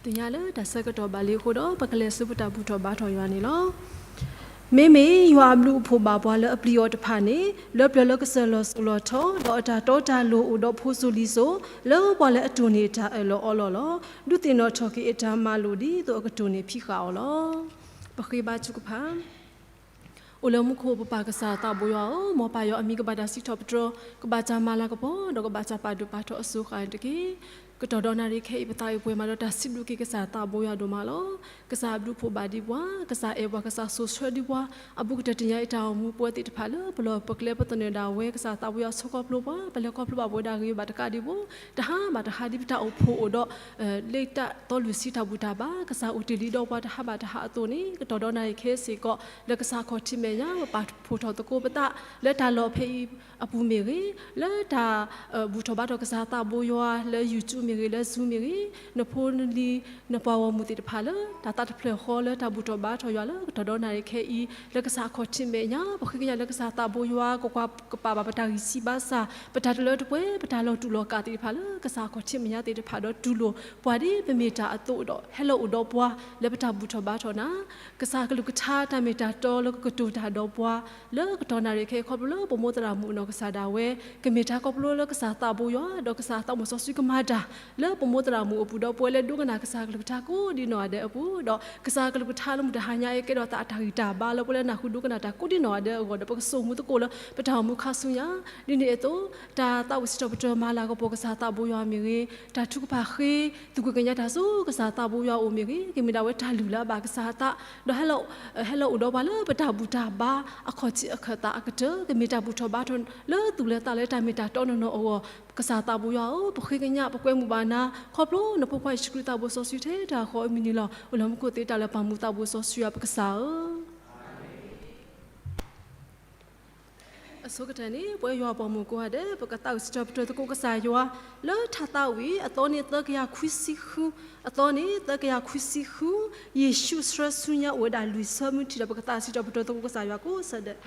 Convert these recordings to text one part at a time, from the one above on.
သ့ၣ်ညါလၢတၢ်ဆၢကတီၢ်ဘၣ်လံအဃိဒီး ပကလဲၤဆူပတၢ်ဘူၣ်ထီၣ်ဘါထီၣ်ယွၤန့ၣ်လီၤ. မ့မ့ၢ်ယွၤအဘျုးအဖှိၣ်ဘၣ်ပှၤလၢအပျံၤအီၤတဖၣ်န့ၣ်, လၢပျၢၤလၢကစၢၢ်လီၤစိၤလီၤထီ, ဒီးအတၢ်တီတၢ်လိၤအိၣ်ဒီးဖိစိၤလံၤစိၤ, လၢပှၤလၢအတိၢ်န့ၢ်အတၢ်အၢၣ်လီၤအီလီၤလီၤ. ဒုးသ့ၣ်နီၣ်ထီၣ်က့ၤအတၢ်မၤလိာ်ဒ်သိးအကတိၢ်န့ၢ်ဖံးဃာ်အီၤလီၤ. ပဃ့ဘါထုကဖၣ်. အိၣ်လၢမူခိၣ်ပပၢ်ကစၢ်သးဘိယွၤဧၢ, မ်ပၢ်ယွၤအမံၤကဘၣ်တၢ်စံးထီၣ်ပတြၢၤ, ကဘၣ်တၢ်မၤလၤကပီၤ, ဒီးကဘၣ်တၢ်ပာ်ဒိၣ်ပာ်ထီၣ်အစိၤဃၣ်န့ၣ်တက့ၢ်. ကတီၢ်ဒီနၣ်ရံၣ်ခဲအံၤ ပသးအုးပှဲၤမးဒီးတၢ်စံးဘျုးက့ၤကစၢ်သးဘိယွၤဒိၣ်မးလီၤ. ကစၢ်အဘျုးဖှိၣ်ဘၣ်ဒံးပှၤ, ကစၢ်အဲၣ်ပှၤ, ကစၢ်စိာ်ဆှၢဒံးပှၤ, အဘူးကတၢၢ်တနံၤအံၤ တၢ်အိၣ်မူပဝဲသ့ၣ်တဖၣ်လၢပလီၢ်ပကျဲပသနၢၣ်ဒၣ်ဝဲ, ကစၢ်သးဘိယွၤဆိၣ်ခီဖျိပှၤ, ပလဲၤခီဖျိဘၣ်ပဝဲဒၣ်ဂ့ၤဘၣ်တကးဒံးဘၣ်, တဟါဘၣ်တဟါဒ်ပတၢ်အိၣ်ဖှိၣ်အိၣ်ဒီး လၢတၢ်သီလွံၢ်ဆံတၢ်ဘူၣ်တၢ်ဘါ, ကစၢ်အိၣ်တ့ၢ်လံဒီးပှၤတဟါဘၣ်တဟါအသိးန့ၣ်, ကတီၢ်ဒီနၣ်ရံၣ်ခဲစ့ၢ်ကီး လၢကစၢ်ခီၣ်ထံးမဲာ်ညါ ပပာ်ဖှိၣ်ထီၣ်သကိးပသး လၢတၢ်လီၢ်ဖဲအံၤအပူၤမ့ၢ်ဂ့ၤ, လၢတၢ်ဘူၣ်ထီၣ်ဘါထီၣ်ကစၢ်သးဘိယွၤလၢ YouTube မ့ၢ်ဂ့ၤ, လၢ Zoom မ့ၢ်ဂ့ၤ, နဖိနလံၤ နပှၤဂီၢ်မုၢ်သ့ၣ်တဖၣ်လၢ တၢ်သးတဖျၢၣ်ဃီလၢတၢ်ဘူၣ်ထီၣ်ဘါထီၣ်ယွၤလၢကတီၢ်ဒီနၣ်ရံၣ်ခဲအံၤ လၢကစၢ်အခီၣ်ထံးမဲာ်ညါ, ပဃ့ကညးလၢကစၢ်သးဘိယွၤ ကကွၢ်ကပာ်ဘၣ်ပတၢ်ဂံၢ်စၢ်ဘါစၢ်, ပတၢ်တလၢတပှဲၤ, ပတၢ်လီၤတူာ်လီၤကာ်သ့ၣ်တဖၣ်လၢကစၢ်အခီၣ်ထံးမဲာ်ညါသ့ၣ်တဖၣ်ဒီးတူၢ်လိာ်ပှၤဒ်ပမ့ၢ်တၢ်အသိးဒီး ဟဲလီၤအိၣ်ဒီးပှၤလၢပတၢ်ဘူၣ်ထီၣ်ဘါထီၣ်နၤ, ကစၢ်ကလုၢ်ကထါတၢ်မ့ၢ်တၢ်တီလၢကကတိၤတၢ်ဒီးပှၤ လၢကတီၢ်နၣ်ရံၣ်ခဲအံၤခီဖျိလၢပမိၢ်သရၣ်မုၣ်အနီၢ်ကစၢ်ဒၣ်ဝဲ, ကမ့ၢ်တၢ်ခီဖျိလၢကစၢ်သးဘိယွၤ ဒီးကစၢ်သးစီဆှံကမၤတၢ် လၢပမိၢ်သရၣ်မုၣ်အပူၤဒီး ပဝဲလၢဒိကနၣ်ကစၢ်ကလုၢ်ကထါကိးဒံနီၢ်ဂၤဒဲးအပူၤဒီး ကစၢ်ကလုၢ်ကထါလၢမုၢ်တဟါညါအံၤ ကဲထီၣ်သးအတၢ်ဂံၢ်တၢ်ဘါလၢပဝဲလၢနၢ်ဟူဒိကနၣ်တၢ်ကိးဒံနီၢ်ဂၤဒဲးအဂီၢ်ဒီး ပကစိာ်မူသကိးလၢပတၢ်အိၣ်မူခါဆူညါ, ဒ်န့ၣ်အသိး တၢ်သးဝံၣ်စံးထီၣ်ပတြၢၤမၤလၤကပီၤကစၢ်သးဘိယွၤမ့ၢ်ဂ့ၤ, တၢ်ထုကဖၣ်ဃ့ သူၣ်ခုသးခုညါတၢ်ဆူကစၢ်သးဘိယွၤအအိၣ်မ့ၢ်ဂ့ၤ, ကမ့ၢ်ဒၣ်ဝဲတၢ်လုၢ်လၢအဘၣ်ကစၢ်အသး, ဒီး ဟဲလီၤအိၣ်ဒီးပှၤလၢပတၢ်ဘူၣ်တၢ်ဘါအခီၣ်ထံးအခၢၣ်သးအကတၢၢ်, ကမ့ၢ်တၢ်ဘူၣ်ထီၣ်ဘါထီၣ်လၢသူၣ်လၢသးလၢတၢ်မ့ၢ်တၢ်တီနီၢ်နီၢ်အဂီၢ်, ကစၢ်သးဘိယွၤဧၢ, ပဃ့ကညးပကွဲမုာ်ဘၣ်နၤ, ခီဖျိနဖိခွါယ့ၣ်ၡူးခရံာ်သးဘိစီဆှံထဲတၢ်ဃီအမံၤန့ၣ်လီၤ. အိၣ်လၢမူခိၣ်သ့တၢ်လၢပၢ်မူသးဘိစီဆှံယွၤပကစၢ်ဧၢ. အဆိကတၢၢ်န့ၣ် ပဝဲယွၤပှၤမိၢ်ကိးဂၤဒဲး ပကသးဝံၣ်စံးထီၣ်ပတြၢၤသကိးကစၢ်ယွၤ လၢထါသးဝံၣ် အသီန့ၣ်သၢကယၤခွံဆံဃု, အသီန့ၣ်သၢကယၤခွံဆံဃု, ယ့ၣ်ၡူးဆှၢဆူညါအိၣ်ဝဲဒၣ်လွံၢ်ဆၢမုၢ်ထံၣ်ဒီး ပကသးဝံၣ်စံးထီၣ်ပတြၢၤသကိးကစၢ်ယွၤကိးဆၢဒဲး.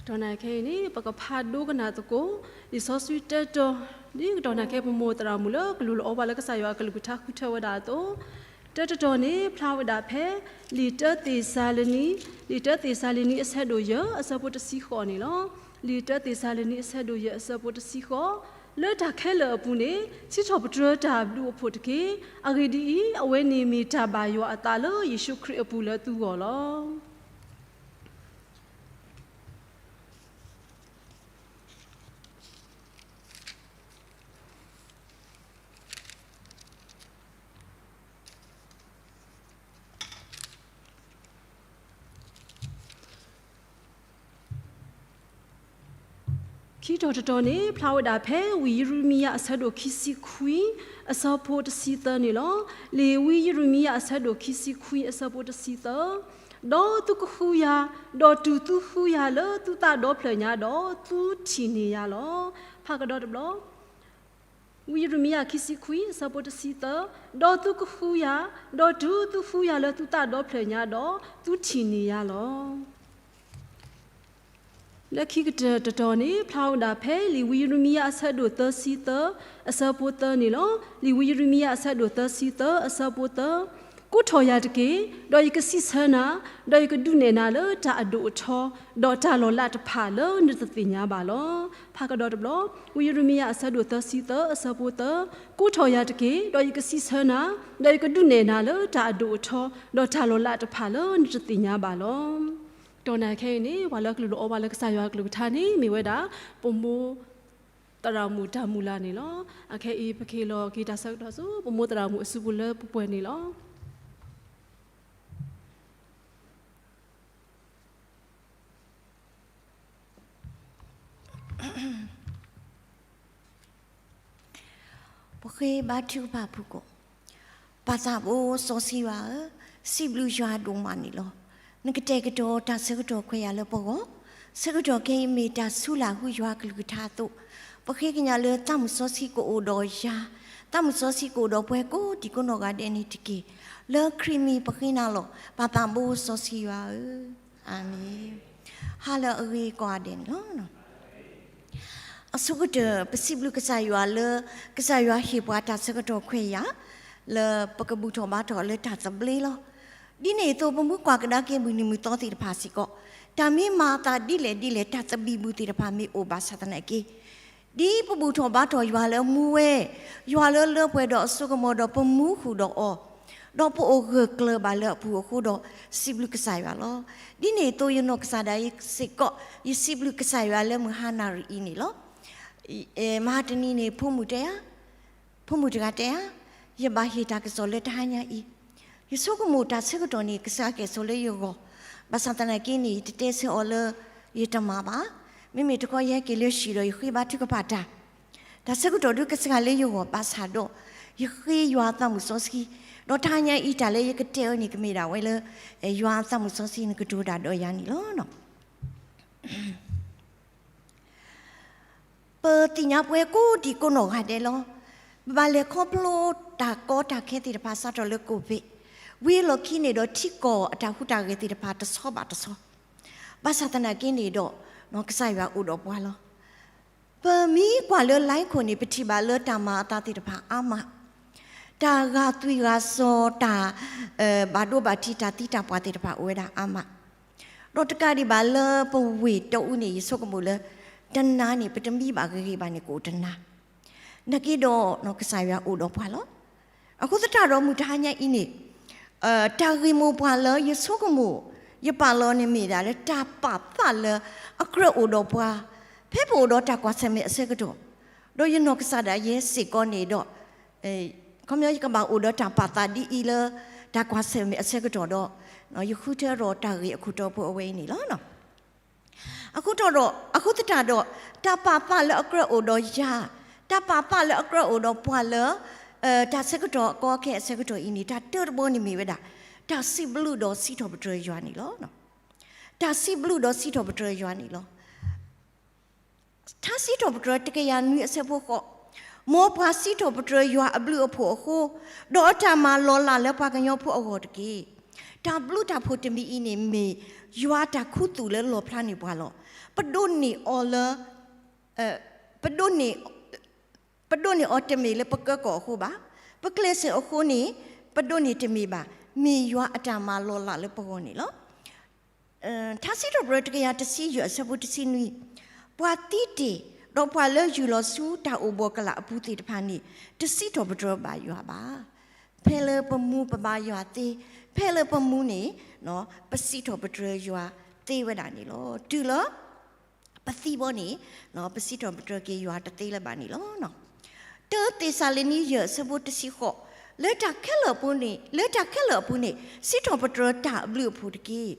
ကတီၢ်နၣ်ခဲအံၤန့ၣ် ပကဖးဒိကနၣ်သကိး လံာ်စီဆှံတၢတီၤ ဒ်ကတီၢ်နၣ်ခဲပမိၢ်သရၣ်မုၣ်လၢကလူၤလီၤအီၤဘၣ်လၢကစၢ်ယွၤအကလုၢ်ကထါဃုထၢဝဲဒၣ်အသိး, တၢတတီၤန့ၣ် ဖျါဝဲဒၣ်ဖဲ လံာ်တၢသ့းစၤလနံ, လံာ်တၢသ့းစၤလနံအဆၢဒိၣ်ယဲၢ်အဆၢဖိတဆံဃိးန့ၣ်လီၤ. လံာ်တၢသ့းစၤလနံအဆၢဒိၣ်ယဲၢ်အဆၢဖိတဆံဃိး, လၢတၢ်ခဲလၢာ်အပူၤန့ၣ် စံးထီၣ်ပတြၢၤတၢ်ဘျုးအဖှိၣ်တက့ၢ်. အဂ့ၢ်ဒ်အံၤ, အဝဲန့ၣ်မ့ၢ်တၢ်ဘၣ်ယွၤအသးလၢယ့ၣ်ၡူးခရံာ်အပူၤလၢသုဂီၢ်လီၤ. ခံတီၤတတီၤန့ၣ် ဖျါဝဲဒၣ်ဖဲဝံယံးရမံယၤအဆၢဒိၣ်ခံဆံခွံ အဆၢဖိတဆံသၢန့ၣ်လီၤ. လံာ်ဝံယံးရမံယၤအဆၢဒိၣ်ခံဆံခွံအဆၢဖိတဆံသၢ, ဒီးသုကဃုယၤ, ဒီးတုၤသုဃုယၤလၢသုသးဒီဖျၢၣ်ညါဒီး သုထံၣ်န့ၢ်ယၤလီၤ. ဖးကဒီးတဘျီ, ဝံယံးရမံယၤခံဆံခွံအဆၢဖိတဆံသၢ, ဒီးသုကဃုယၤ, ဒီးတုၤသုဃုယၤလၢသုသးဒီဖျၢၣ်ညါဒီး သုထံၣ်န့ၢ်ယၤလီၤ. လၢခံကတၢၢ်တတီၤန့ၣ် ဖျါဝဲဒၣ်ဖဲလံာ်ဝံယံးရမံယၤအဆၢဒိၣ်သၢဆံသၢ အဆၢဖိသၢန့ၣ်လီၤ. လံာ်ဝံယံးရမံယၤအဆၢဒိၣ်သၢဆံသၢအဆၢဖိသၢ, ကိးထီၣ်ယၤတက့ၢ်, ဒီးယကစံးဆၢနၤ, ဒီးယကဒုးနဲၣ်နၤလၢတၢ်အဒိၣ်အထီ, ဒီးတၢ်လီၤလးတဖၣ်လၢနတသ့ၣ်ညါဘၣ်လီၤ. ဖးကဒီးတဘျီ, ဝံယံးရမံယၤအဆၢဒိၣ်သၢဆံသၢအဆၢဖိသၢ, ကိးထီၣ်ယၤတက့ၢ်, ဒီးယကစံးဆၢနၤ, ဒီးယကဒုးနဲၣ်နၤလၢတၢ်အဒိၣ်အထီ, ဒီးတၢ်လီၤလးတဖၣ်လၢနတသ့ၣ်ညါဘၣ်လီၤ. တီၢ်နၢ်ခဲအံၤန့ၣ် ပှၤလၢအကလုၢ်လီၤအီပှၤလၢကစၢ်ယွၤအကလုၢ်ကထါန့ၣ် မ့ၢ်ဝဲဒၣ် ပမိၢ်သရၣ်မုၣ်တၢ်မုၢ်လၢ်န့ၣ်လီၤ. အခဲအံၤ ပကဟ့ၣ်လီၤက့ၤတၢ်ဆၢကတီၢ်ဆူ ပမိၢ်သရၣ်မုၣ်အစုပူၤလၢပှဲၤပှဲၤန့ၣ်လီၤ. ပဃ့ဘါထုကဖၣ်ဖုၣ်ကိာ်, ပၢ်သးဘိစီဆှံယွၤဧၢ, စံးဘျုးယွၤဒိၣ်မးန့ၣ်လီၤ. နကတဲာ်ကတီၤတၢ်ဆၢကတီၢ်ခွဲးယာ်လၢပဂီၢ်, ဆၢကတီၢ်ခဲအံၤမ့ၢ်တၢ်ဆူးလၢ်ဟူယွၤကလုၢ်ကထါအသိး, ပဃ့ကညးလၢသးမုၣ်စီဆှံကအိၣ်ဒီးယၤ, သးမုၣ်စီဆှံကအိၣ်ဒီးပှၤကိးဒံကိးနီၢ်ဂၤဒဲးန့ၣ်တက့ၢ်. လၢခရံာ်မံၤပဃ့နၤလီၤ. ပၢ်သးဘိစီဆှံယွၤဧၢ, အၤမ့ၣ်. ဟါလၢအဂ့ၤကိးဂၤဒဲးန့ၣ်လီၤ. အဆိကတၢၢ် ပစံးဘျုးကစၢ်ယွၤလၢ ကစၢ်ယွၤဟ့ၣ်ပှၤတၢ်ဆၢကတီၢ်ခွဲးယာ် လၢပကဘူၣ်ထီၣ်ဘါထီၣ်လၢတၢ်သဘျ့လီၤ. ဒ်န့ၣ်အသိး ပမူကွၢ်ကဒါက့ၤမုၢ်နံၤမုၢ်သီသ့ၣ်တဖၣ်စ့ၢ်ကီး, တၢ်မ့ၢ်မၤအသးဒ်လဲၣ်ဒ်လဲၣ် တၢ်သဘံၣ်ဘုၣ်သ့ၣ်တဖၣ်မ့ၢ်အိၣ်ဘၣ်ဆၣ်သနာ်က့ ဒ်ပဘူၣ်ထီၣ်ဘါထီၣ်ယွၤလၢမူဝဲ, ယွၤလၢလၢပှဲၤဒီးအစိကမီၤဒီးပမူဃုာ်ဒီးအီၤ, ဒီးပအိၣ်ဂၢၢ်ကျၢၤဘၣ်လၢအပူၤအဃိဒီး စံးဘျုးကစၢ်ယွၤလီၤ. ဒ်န့ၣ်အသိး ယနီၢ်ကစၢ်ဒၣ်ယဲစ့ၢ်ကီး ယစံးဘျုးကစၢ်ယွၤလၢမုၢ်ဟါနၣ်ရံၣ်အံၤန့ၣ်လီၤ. မဟါတနံၤန့ၣ် ဖိမုၣ်တဲဧါ, ဖိမုၣ်တဂၤတဲဧါ, ယဘၣ်ဟ့ၣ်တၢ်ကစီၣ်လၢတဟါညါအံၤ, ယဆိကမိၣ်တၢ်ဆၢကတီၢ်န့ၣ် ကစၢ်ကဲၣ်ဆိးလၢယဂီၢ်, ဘၣ်ဆၣ်သနာ်က့န့ၣ် ယတတဲဆၢအီၤလၢယတမၤဘၣ်. မ့မ့ၢ်တခီယဟဲက့ၤလၢဟံၣ်ဒီးယဃ့ဘါထုကဖၣ်တၢ်, တၢ်ဆၢကတီၢ်ဒုးကစၢ်လၢယဂီၢ်ဘၣ်ဆၣ်ဒီး ယဃ့ယွၤသးမုၣ်စီဆှံ, ဒီးတဟါညါအံၤတၢ်လၢယကတဲအီၤန့ၣ် ကမ့ၢ်ဒၣ်ဝဲလၢ ယွၤသးမုၣ်စီဆှံနကတိၤတၢ်ဒီးယၤန့ၣ်လီၤ. ပသ့ၣ်ညါပှဲၤကိးဒံကိးနီၢ်ဂၤဒဲးလီၤ. ပဘၣ်လဲၤခီဖျိတၢ်ကီတၢ်ခဲသ့ၣ်တဖၣ်စးထီၣ်လၢကိၣ်ဘ့ၣ်, ဝံၤအလီၢ်ခံန့ၣ်ဒီးထံကီၢ်အတၢ်ဟူးတၢ်ဂဲၤသ့ၣ်တဖၣ်တဆီဘၣ်တဆီ, ဘၣ်ဆၣ်သနာ်က့န့ၣ်ဒီး ကစၢ်ယွၤအိၣ်ဒီးပှၤလီၤ. ပမ့ၢ်ကွၢ်လၢလၢခိၣ်န့ၣ် ပထံၣ်ဘၣ်လၢတၢ်မၤအသးသ့ၣ်တဖၣ်အါမး, တၢ်ဂာ်သွံၣ်ဂာ်စီၤ တၢ် ဘၣ်ဒိဘၣ်ထံး တၢ်သံတၢ်ပှၢ်သ့ၣ်တဖၣ်အိၣ်ဝဲဒၣ်အါမး, ဒီးတကးဒံးဘၣ်လၢပဝ့ၢ်တအူန့ၣ် ယဆိကမိၣ်လၢ တနၤန့ၣ် ပတမံဘၣ်ဂ့ၤဂ့ၤဘၣ်န့ၣ် ကအိၣ်တနၤ, နာ်က့ဒီး ကစၢ်ယွၤအိၣ်ဒီးပှၤလီၤ. အဃိသတးဒီးမုၢ်တဟါညါအံၤန့ၣ် တၢ်ဂ့ၢ်မိၢ်ပှၢ်လၢယဆိကမိၣ် ယပာ်လီၤန့ၣ်မ့ၢ်ဒၣ်လၢတၢ်ပာ်သးလၢအကြၢးအိၣ်ဒီးပှၤ ဖဲပအိၣ်ဒီးတၢ်ကွၢ်ဆၢၣ်မဲာ်အဆၢကတီၢ်, ဒီးယနီၢ်ကစၢ်ဒၣ်ယဲစ့ၢ်ကီးန့ၣ်ဒီး ခီပညီယကဘၣ်အိၣ်ဒီးတၢ်ပာ်သးဒ်အံၤလၢ တၢ်ကွၢ်ဆၢၣ်မဲာ်အဆၢကတီၢ်ဒီး ယဃုထၢဒီးတၢ်ဂ့ၢ်အခိၣ်တီဖိအဝဲအံၤန့ၣ်လီၤ. အဃိဒီး အဃိသတးဒီး တၢ်ပာ်သးလၢအကြၢးအိၣ်ဒီးယၤ, တၢ်ပာ်သးလၢအကြၢးအိၣ်ဒီးပှၤလၢ တၢ်ဆၢကတီၢ်ကီခဲအဆၢကတီၢ်အံၤန့ၣ် တၢ်တၢတဘီန့ၣ်မ့ၢ်ဝဲဒၣ် တၢ်စံးဘျုးဒီးစံးထီၣ်ပတြၢၤယွၤန့ၣ်လီၤ. တၢ်စံးဘျုးဒီးစံးထီၣ်ပတြၢၤယွၤန့ၣ်လီၤ. ထါစံးထီၣ်ပတြၢၤတကယၤနွံအဆၢဖိဃိး, မ်ပှၤစံးထီၣ်ပတြၢၤယွၤအဘျုးအဖှိၣ်အဃိ, ဒီးအတၢ်မၤလီၤလးလၢပှၤကညီဖိအဂီၢ်တက့ၢ်. တၢ်ဘျုးတၢ်ဖှိၣ်တမံၤအံၤန့ၣ်မ့ၢ် ယွၤတၢ်ခူသူၣ်လၢလီၣ်ဖျါန့ၢ်ပှၤလီၤ. ပဒိးန့ၢ်အီၤလၢ ပဒိးန့ၢ် ပဒိးန့ၢ်အီၤတမ့ၢ်လၢပကၢကီၢ်အဃိဘၣ်. ပကျဲးစၢးအဃိန့ၣ် ပဒိးန့ၢ်တမ့ၢ်ဘၣ်, မ့ၢ်ယွၤအတၢ်မၤလီၤလးလၢပဂီၢ်န့ၣ်လီၤ. ထါစံးထီၣ်ပတြၢၤတကယၤတဆံယဲၢ်အဆၢဖိတဆံနွံ, ပှၤသံတ့ၢ်, ဒီးပှၤလၢယူၢ်လီၤဆူတၢ်အိၣ်ဘှီၣ်ကလာ်အပူၤသ့ၣ်တဖၣ်န့ၣ် တစံးထီၣ်ပတြၢၤဘၣ်ယွၤဘၣ်. ဖဲလၢပမူပဘါယွၤသ့, ဖဲလၢပမူန့ၣ် ပစံးထီၣ်ပတြၢၤယွၤသ့ဝဲဒၣ်န့ၣ်လီၤ. တုၤလၢ ပသံဘီန့ၣ် ပစံးထီၣ်ပတြၢၤက့ၤယွၤတသ့လၢၤဘၣ်န့ၣ်လီၤ. တၢသ့းစၤလနံယဲၢ်အဆၢဖိတဆံဃိး, လၢတၢ်ခဲလၢာ်အပူၤန့ၣ်, လၢတၢ်ခဲလၢာ်အပူၤန့ၣ် စံးထီၣ်ပတြၢၤတၢ်အဘျုးအဖှိၣ်တက့ၢ်.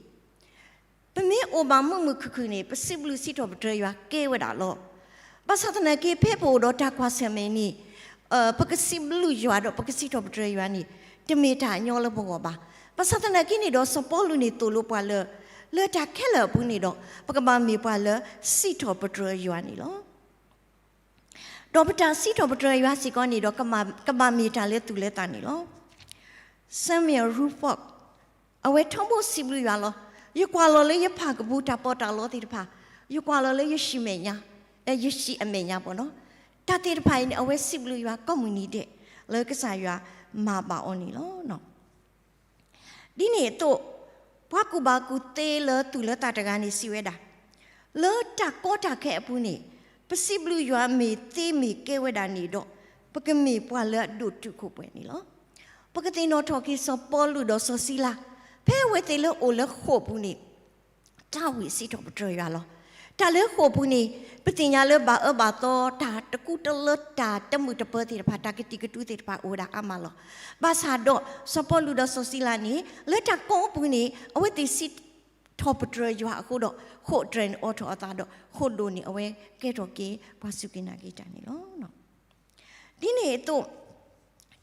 ပမ့ၢ်အိၣ်ဘၣ်မုာ်မုာ်ခုၣ်ခုၣ်န့ၣ် ပစံးဘျုးစံးထီၣ်ပတြၢၤယွၤကဲဝဲဒၣ်လီၤ. ဘၣ်ဆၣ်သနာ်က့ ဖဲပအိၣ်ဒီးတၢ်ကွၢ်ဆၢၣ်မဲာ်န့ၣ် ပကစံးဘျုးယွၤဒီးပကစံးထီၣ်ပတြၢၤယွၤန့ၣ် တမ့ၢ်တၢ်ညီလၢပဂီၢ်ဘၣ်. ဘၣ်ဆၣ်သနာ်က့န့ၣ်ဒီး စီၤပီလူးန့ၣ်သိၣ်လိပှၤလၢ လၢတၢ်ခဲလၢာ်အပူၤန့ၣ်ဒီး ပကဘၣ်မ့ၢ်ပှၤလၢစံးထီၣ်ပတြၢၤယွၤန့ၣ်လီၤ. ဒီးပတၢ်စံးထီၣ်ပတြၢၤယွၤစ့ၢ်ကီးန့ၣ်ဒီး ကဘၣ်မ့ၢ်တၢ်လၢသူၣ်လၢသးန့ၣ်လီၤ. Samuel Rutherford အဝဲထီဘိစံးဘျုးယွၤလီၤ. ယကွၢ်လီၤလၢယဖၣ်ကပူၤတၢ်ပီးတၢ်လီသ့ၣ်တဖၣ်, ယကွၢ်လီၤလၢယဟံၣ်မဲာ်ညါ, ယဟံၣ်အမဲာ်ညါပီၤနီၤ, တၢ်သ့ၣ်တဖၣ်အံၤန့ၣ် အဝဲစံးဘျုးယွၤကိးမုၢ်နံၤဒဲး လၢကစၢ်ယွၤမၤဘၣ်အီၤန့ၣ်လီၤ. ဒ်န့ၣ်အသိး ပှၤကူၣ်ဘၣ်ကူၣ်သ့လၢသူၣ်လၢသးတဂၤန့ၣ်စံးဝဲဒၣ်, လၢတၢ်ကီတၢ်ခဲအပူၤန့ၣ် ပစံးဘျုးယွၤမ့ၢ်သ့မ့ၢ်ကဲဝဲဒၣ်န့ၣ်ဒီး ပကမ့ၢ်ပှၤလၢအဒိၣ်တုာ်ခိၣ်ပှဲၤန့ၣ်လီၤ. ပကသ့ၣ်နီၣ်ထီၣ်က့ၤစီၤပီလူးဒီးစီၤစံလၤ, ဖဲအဝဲသ့ၣ်လၢအိၣ်လၢဃိာ်ပူၤန့ၣ် တၢ်ဝံၣ်စံးထီၣ်ပတြၢၤယွၤလီၤ. တၢ်လၢဃိာ်ပူၤန့ၣ် ပသ့ၣ်ညါလၢဘၣ်အၢဘၣ်သီ တၢ်တကူတလၢ တၢ်တမုာ်တပၢၤသ့ၣ်တဖၣ် တၢ်ကတံာ်ကတူာ်သ့ၣ်တဖၣ်အိၣ်ဝဲဒၣ်အါမးလီၤ. ဘၣ်ဆၣ်ဒီး စီၤပီလူးဒီးစီၤစံလၤန့ၣ် လၢတၢ်ကီအပူၤန့ၣ် အဝဲသ့ၣ်စံးထီၣ်ပတြၢၤယွၤအဃိဒီး ဃိာ်တြဲၤန့ၣ်အိးထီၣ်အသးဒီး ဃိာ်ဒိၣ်န့ၣ် အဝဲကဲထီၣ်က့ၤပှၤစူၢ်က့ၤနာ်က့ၤတၢ်န့ၣ်လီၤ. ဒ်န့ၣ်အသိး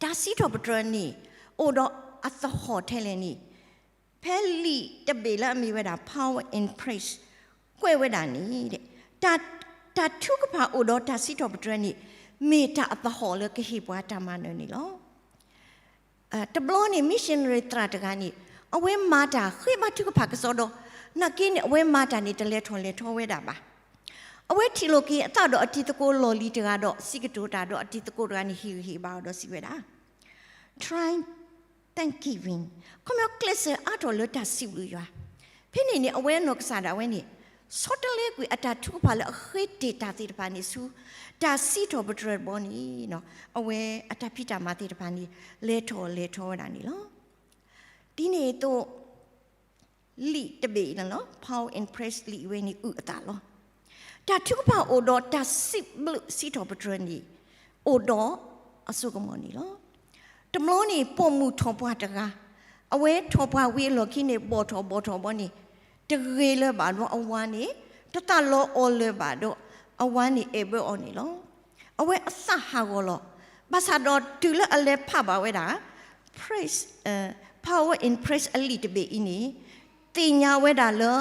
တၢ်စံးထီၣ်ပတြၢၤန့ၣ် အိၣ်ဒီးအသဟီၣ်ထဲလဲၣ်န့ၣ် ဖဲလံာ်တဘ့ၣ်လၢအမ့ၢ်ဝဲဒၣ် Power and Praise ကွဲးဝဲဒၣ်န့ၣ် တၢ်ထုကဖၣ်အိၣ်ဒီးတၢ်စံးထီၣ်ပတြၢၤန့ၣ် မ့ၢ်တၢ်အသဟီၣ်လၢကဟ့ၣ်ပှၤတၢ်မၤနၢၤန့ၣ်လီၤ. တဘျီန့ၣ် missionary သရၣ်တဂၤန့ၣ် အဝဲမၤတၢ်ဃ့ဘါထုကဖၣ်ကစီဒီ, နာ်က့န့ၣ် အဝဲမၤတၢ်န့ၣ် တလဲၤထီၣ်လဲၤထီဝဲဒၣ်ဘၣ်. အဝဲထံၣ်လိာ်က့ၤအသးဒီးအတံၤသကိးလီၢ်လံၤတဂၤဒီး စံးကတိၤတၢ်ဒီးအတံၤသကိးတဂၤန့ၣ် ဟ့ၣ်ဂံၢ်ဟ့ၣ်ဘါအီၤဒီးစံးဝဲဒၣ်, Try thanksgiving, ခီပညီကျဲးစၢးအါထီၣ်လၢတၢ်စံးဘျုးယွၤ. ဖဲန့ၣ်န့ၣ် အဝဲအနီၢ်ကစၢ်ဒၣ်ဝဲန့ၣ် ဆီတလဲကွံာ်အတၢ်ထုကဖၣ်လၢအဃ့တ့ၢ်တၢ်သ့ၣ်တဖၣ်န့ၣ်ဆူ တၢ်စံးထီၣ်ပတြၢၤတဘျီန့ၣ် အဝဲအတၢ်ဖံးတၢ်မၤသ့ၣ်တဖၣ်န့ၣ် လဲၤထီၣ်လဲၤထီဝဲဒၣ်န့ၣ်လီၤ. ဒ်န့ၣ်အသိး လံာ်တဘ့ၣ်န့ၣ်လီၤ Power and Praise လံာ်ဝဲန့ၣ်အုၣ်အသးလီၤ. တၢ်ထုကဖၣ်အိၣ်ဒီးတၢ်စံးဘျုးစံးထီၣ်ပတြၢၤန့ၣ် အိၣ်ဒီးအစိကမီၤန့ၣ်လီၤ. တဘျီန့ၣ် ပိာ်မုၣ်ထီၣ်ပှၢ်တဂၤ, အဝဲထီၣ်ပှၢ်ဝံၤအလီၢ်ခံန့ၣ် ဘီၣ်ထီၣ်ဘီၣ်ထီၣ်ဘီန့ၣ် တဂ့ၤလၢၤဘၣ်ဒီးအဝၤန့ၣ် တသးလီၤအီၤလၢၤဘၣ်ဒီး အဝၤန့ၣ်အဲၣ်ဘၢအီၤန့ၣ်လီၤ. အဝဲအသးဟးဂီၤလီၤ. ဘၣ်ဆၣ်ဒီးတုၤလၢအလဲၤဖးဘၣ်ဝဲဒၣ် Praise, Power and Praise အလံာ်တဘ့ၣ်အံၤန့ၣ် သ့ၣ်ညါဝဲဒၣ်လၢ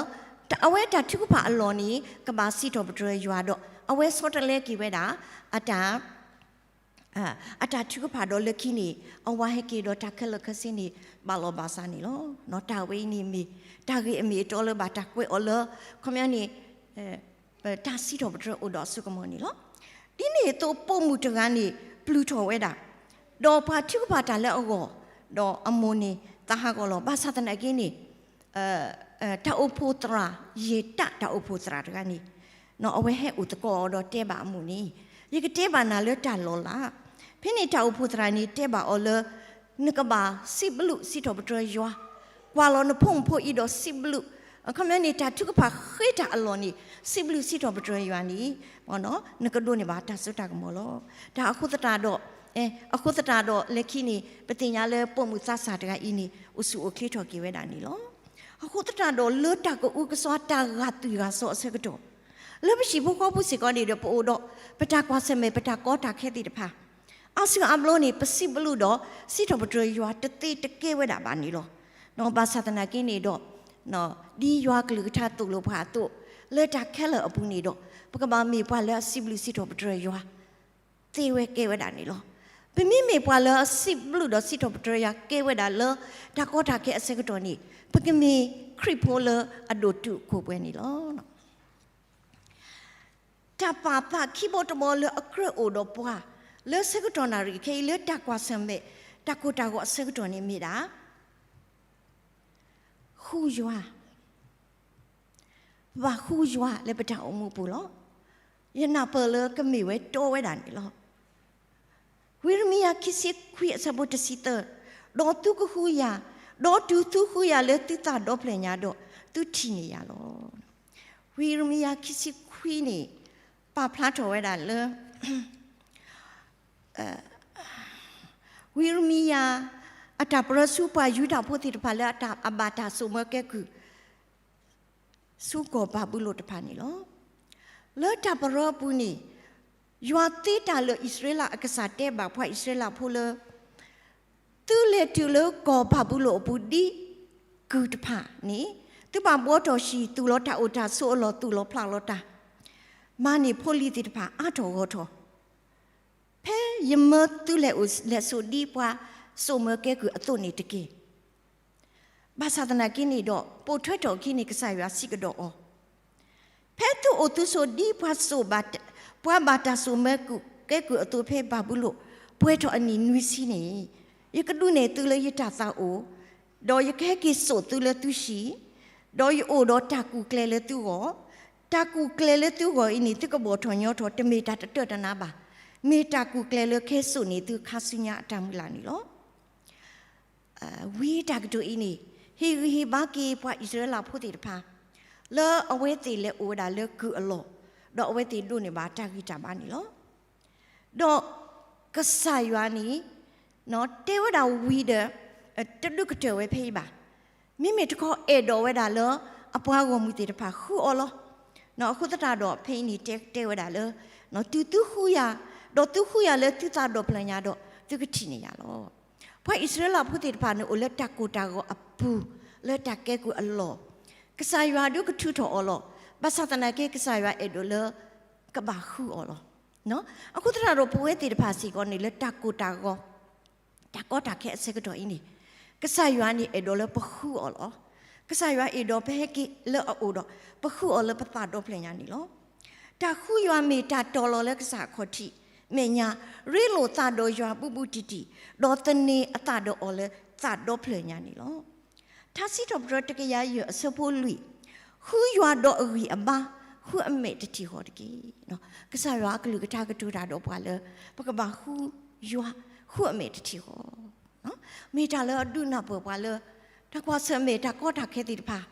အဝဲတၢ်ထုကဖၣ်အလီၢ်န့ၣ် ကဘၣ်စံးထီၣ်ပတြၢၤယွၤဒီး အဝဲဆီတလဲက့ၤဝဲဒၣ် အတၢ် အတၢ်ထုကဖၣ်ဒီးလၢခံန့ၣ် အဝၤဟဲက့ၤဒီးတၢ်ခဲလၢာ်ခဲဆ့န့ၣ် ဘၣ်လီၤဘၣ်စးန့ၣ်လီၤ. တၢ်ဝဲအံၤန့ၣ်မ့ၢ် တၢ်ဂ့ၢ်အမ့ၢ်အတီလၢဘၣ်တၢ်ကွဲးအီၤလၢ ခီပညီန့ၣ် တၢ်စံးထီၣ်ပတြၢၤအိၣ်ဒီးအစိကမီၤန့ၣ်လီၤ. ဒ်န့ၣ်အသိးပိာ်မုၣ်တဂၤန့ၣ် ပျုၢ်ထီၣ်ဝဲဒၣ်, ဒီးပှၤထုကဖၣ်တၢ်လၢအဂီၢ်, ဒီးအမိၢ်န့ၣ်သးဟးဂီၤလီၤ. ဘၣ်ဆၣ်သနာ်က့န့ၣ် တၢ်အိၣ်ဖှိၣ်သရၣ်, ယံာ်တၢ်တၢ်အိၣ်ဖှိၣ်သရၣ်တဂၤန့ၣ် အဝဲဟဲအိၣ်သကိးအီၤဒီးတဲဘၣ်အမိၢ်န့ၣ်, ယကတဲဘၣ်နၤလၢတၢ်လီၤလး. ဖဲန့ၣ်တၢ်အိၣ်ဖှိၣ်သရၣ်န့ၣ်တဲဘၣ်အီၤလၢ နကဘၣ်စံးဘျုးစံးထီၣ်ပတြၢၤယွၤ, ကွၢ်လီၤနဖိမုၣ်ဖိအံၤဒီးစံးဘျုး, အခီပညီန့ၣ် တၢ်ထုကဖၣ်ဃ့တၢ်အလီၢ်န့ၣ် စံးဘျုးစံးထီၣ်ပတြၢၤယွၤန့ၣ် နကဒိးန့ၢ်ဘၣ်တၢ်စိတၢ်ကမီၤလီၤ. တၢ်အဃိသတးဒီး အဃိသတးဒီးလၢခံန့ၣ် ပသ့ၣ်ညါလၢပိာ်မုၣ်သးစၢ်တဂၤအံၤန့ၣ် အိၣ်ဆူၣ်အိၣ်ချ့ထီၣ်က့ၤဝဲဒၣ်န့ၣ်လီၤ. အဃိသတးဒီးလၢတၢ်ကအုကစွါတၢ်ဂာ်သွံၣ်ဂာ်စီၤအဆၢကတီၢ်, လၢပဟံၣ်ဖိဃီဖိစ့ၢ်ကီးန့ၣ်ဒီး ပအိၣ်ဒီး ပတၢ်ကွၢ်ဆၢၣ်မဲာ် ပတၢ်ကီတၢ်ခဲသ့ၣ်တဖၣ် အါစုအါဘျီန့ၣ် ပစံးဘျုးဒီးစံးထီၣ်ပတြၢၤယွၤတသ့တကဲဝဲဒၣ်ဘၣ်န့ၣ်လီၤ. ဘၣ်ဆၣ်သနာ်က့န့ၣ်ဒီး ဒ်ယွၤကလုၢ်ကထါသိၣ်လိပှၤအသိး, လၢတၢ်ခဲလၢာ်အပူၤန့ၣ်ဒီး ပကဘၣ်မ့ၢ်ပှၤလၢအစံးဘျုးစံးထီၣ်ပတြၢၤယွၤ သ့ဝဲကဲဝဲဒၣ်န့ၣ်လီၤ. ပမ့မ့ၢ်ပှၤလၢအစံးဘျုးဒီးစံးထီၣ်ပတြၢၤယွၤကဲဝဲဒၣ်လၢ တၢ်ကီတၢ်ခဲအဆၢကတီၢ်န့ၣ် ပကမ့ၢ်ခရံာ်ဖိလၢအဒိၣ်တုာ်ခိၣ်ပှဲၤန့ၣ်လီၤ. တၢ်ပာ်သးခံဘီတဘီလၢအကြၢးအိၣ်ဒီးပှၤ လၢဆၢကတီၢ်နၣ်ရံၣ်ခဲအံၤလၢတၢ်ကွၢ်ဆၢၣ်မဲာ် တၢ်ကိၢ်တၢ်ဂီၤအဆၢကတီၢ်န့ၣ်မ့ၢ်ဒၣ် ဃုယွၤ, ပဘၣ်ဃုယွၤလၢပတၢ်အိၣ်မူအပူၤလီၤ. ယနၢ်ပၢၢ်လၢကမ့ၢ်ဝဲတီဝဲဒၣ်န့ၣ်လီၤ. ဝံယံးရမံယၤခံဆံခွံအဆၢဖိတဆံသၢ, ဒီးသုကဃုယၤ, ဒီးတုၤသုဃုယၤလၢသုသးဒီဖျၢၣ်ညါဒီး သုထံၣ်န့ၢ်ယၤလီၤ. ဝံယံးရမံယၤခံဆံခွံန့ၣ် ပာ်ဖျါထီၣ်ဝဲဒၣ်လၢ ဝံယံးရမံယၤ အတၢ်ပရၢဆူပှၤယူဒၤဖိသ့ၣ်တဖၣ်လၢအဘၣ်တၢ်စိာ်မၢကဲကုၢ် ဆူကီၢ်ဘၤဘူလိၣ်တဖၣ်န့ၣ်လီၤ. လၢတၢ်ပရၢအပူၤန့ၣ် ယွၤသ့တၢ်လၢအံၣ်စရ့လးအကစၢ်တဲဘၣ်ပှၤအံၣ်စရ့လးဖိလၢ သုလဲၤတုၤလၢကီၢ်ဘၤဘူလိၣ်အပူၤဒ်ကုၢ်တဖၣ်န့ၣ်, သုဘၣ်ဘှီထီၣ်ဟံၣ်, သူၣ်လီၤတၢ်အိၣ်တၢ်ဆိးအလီၢ်, သူၣ်လီၤဖျးလီၤတၢ်, မၤန့ၢ်ဖိလံၤသ့ၣ်တဖၣ်အါထီၣ်ဂီၢ်ထီၣ် ဖဲယမၢသုလဲၤအိၣ်လဲၤဆိးဒ်ပှၤစိာ်မၢကဲကုၢ်အသိးန့ၣ်တက့ၢ်. ဘၣ်ဆၣ်သနာ်က့န့ၣ်ဒီး ပိာ်ထွဲထီၣ်အခံန့ၣ် ကစၢ်ယွၤစံးကဒီးအီၤ, ဖဲသုအိၣ်သုဆိးဒ်ပှၤစိာ်, ပှၤဘၣ်တၢ်စိာ်မၢကဲကုၢ်အသိးဖဲဘၤဘူလိၣ် ပှဲၤထီၣ်အနံၣ်နွံဆံန့ၣ်, ယကဒုးနဲၣ်သုလၢယတၢ်သးအိၣ်, ဒီးယကဟဲက့ၤစိာ်သုလၢသုဟံၣ်, ဒီးယအိၣ်ဒီးတၢ်ကူၣ်ကျဲလၢသုဂီၢ်, တၢ်ကူၣ်ကျဲလၢသုဂီၢ်အံၤန့ၣ် သုကဘီၣ်ထီၣ်ညီထီၣ် တမ့ၢ်တၢ်တတၢၢ်တနါဘၣ်, မ့ၢ်တၢ်ကူၣ်ကျဲလၢကဟဲစိာ်န့ၢ်သုခါဆူညါအတၢ်မုၢ်လၢ်န့ၣ်လီၤ. ဝံတၢ်ကတိၤအံၤန့ၣ် ဟ့ၣ်ဂံၢ်ဟ့ၣ်ဘါက့ၤပှၤအံၣ်စရ့လးဖိသ့ၣ်တဖၣ် လၢအဝဲသ့ၣ်လဲၤအိၣ်ဝဲဒၣ်လၢကုၢ်အလီၢ်, ဒီးအဝဲသ့ၣ်ဒိးန့ၢ်ဘၣ်တၢ်ဂံၢ်တၢ်ဘါန့ၣ်လီၤ. ဒီးကစၢ်ယွၤန့ၣ် တဲဝဲဒၣ်ဝံၤဒီး တဒုးကတၢၢ်ဝဲဖဲအံၤဘၣ်. မ့မ့ၢ်တခီအဲၣ်ဒိးဝဲဒၣ်လၢ အပှၤဂီၢ်မုၢ်သ့ၣ်တဖၣ်ဃုအီၤလီၤ. အဃိသတးဒီး ဖဲအံၤန့ၣ်တဲဝဲဒၣ်လၢ တုၤသုဃုယၤ, ဒီးသုဃုယၤလၢသုသးဒီဖျၢၣ်ညါဒီး သုကထံၣ်န့ၢ်ယၤလီၤ. ပှၤအံၣ်စရ့လးဖိသ့ၣ်တဖၣ်န့ၣ်အိၣ်လၢတၢ်ကိၢ်တၢ်ဂီၤအပူၤ လၢတၢ်ကဲကုၢ်အလီၢ်, ကစၢ်ယွၤဒုးကထုးထီၣ်အီၤလီၤ. ဘၣ်ဆၣ်သနာ်က့ ကစၢ်ယွၤအဲၣ်ဒိးလၢ ကဘၣ်ဃုအီၤလီၤ. အဃိသတးဒီး ပဝဲသ့ၣ်တဖၣ်စ့ၢ်ကီးန့ၣ် လၢတၢ်ကိၢ်တၢ်ဂီၤ တၢ်ကီတၢ်ခဲအဆၢကတီၢ်အံၤန့ၣ် ကစၢ်ယွၤန့ၣ်အဲၣ်ဒိးလၢပဃုအီၤလီၤ. ကစၢ်ယွၤအဲၣ်ဒိးပဟဲက့ၤလၢအအိၣ်ဒီး ပဃုအီၤလၢပသးဒီဖျၢၣ်ညါန့ၣ်လီၤ. တၢ်ဃုယွၤမ့ၢ်တၢ်တီၤလီၤလၢကစၢ်အခီၣ်ထံး, မဲာ်ညါ, ရ့လိာ်သးဒီးယွၤဘူးဘူးတံၢ်တံၢ်, ဒီးသန့ၤအသးဒီးအီၤလၢသးဒီဖျၢၣ်ညါန့ၣ်လီၤ. ထါစံးထီၣ်ပတြၢၤတကယၤယဲၢ်အဆၢဖိလွံၢ်, ဃုယွၤဒီးအဂံၢ်အဘါ, ဃုအမဲာ်တထံၣ်ဃီတက့ၢ်. ကစၢ်ယွၤအကလုၢ်ကထါကတိၤတၢ်ဒီးပှၤလၢ ပကဘၣ်ဃုယွၤ, ဃုအမဲာ်တထံၣ်ဃီ မ့ၢ်တၢ်လၢအဒုးနၢ်ပၢၢ်ပှၤလၢ တၢ်ကွၢ်ဆၢၣ်မဲာ်တၢ်ကီတၢ်ခဲသ့ၣ်တဖၣ်,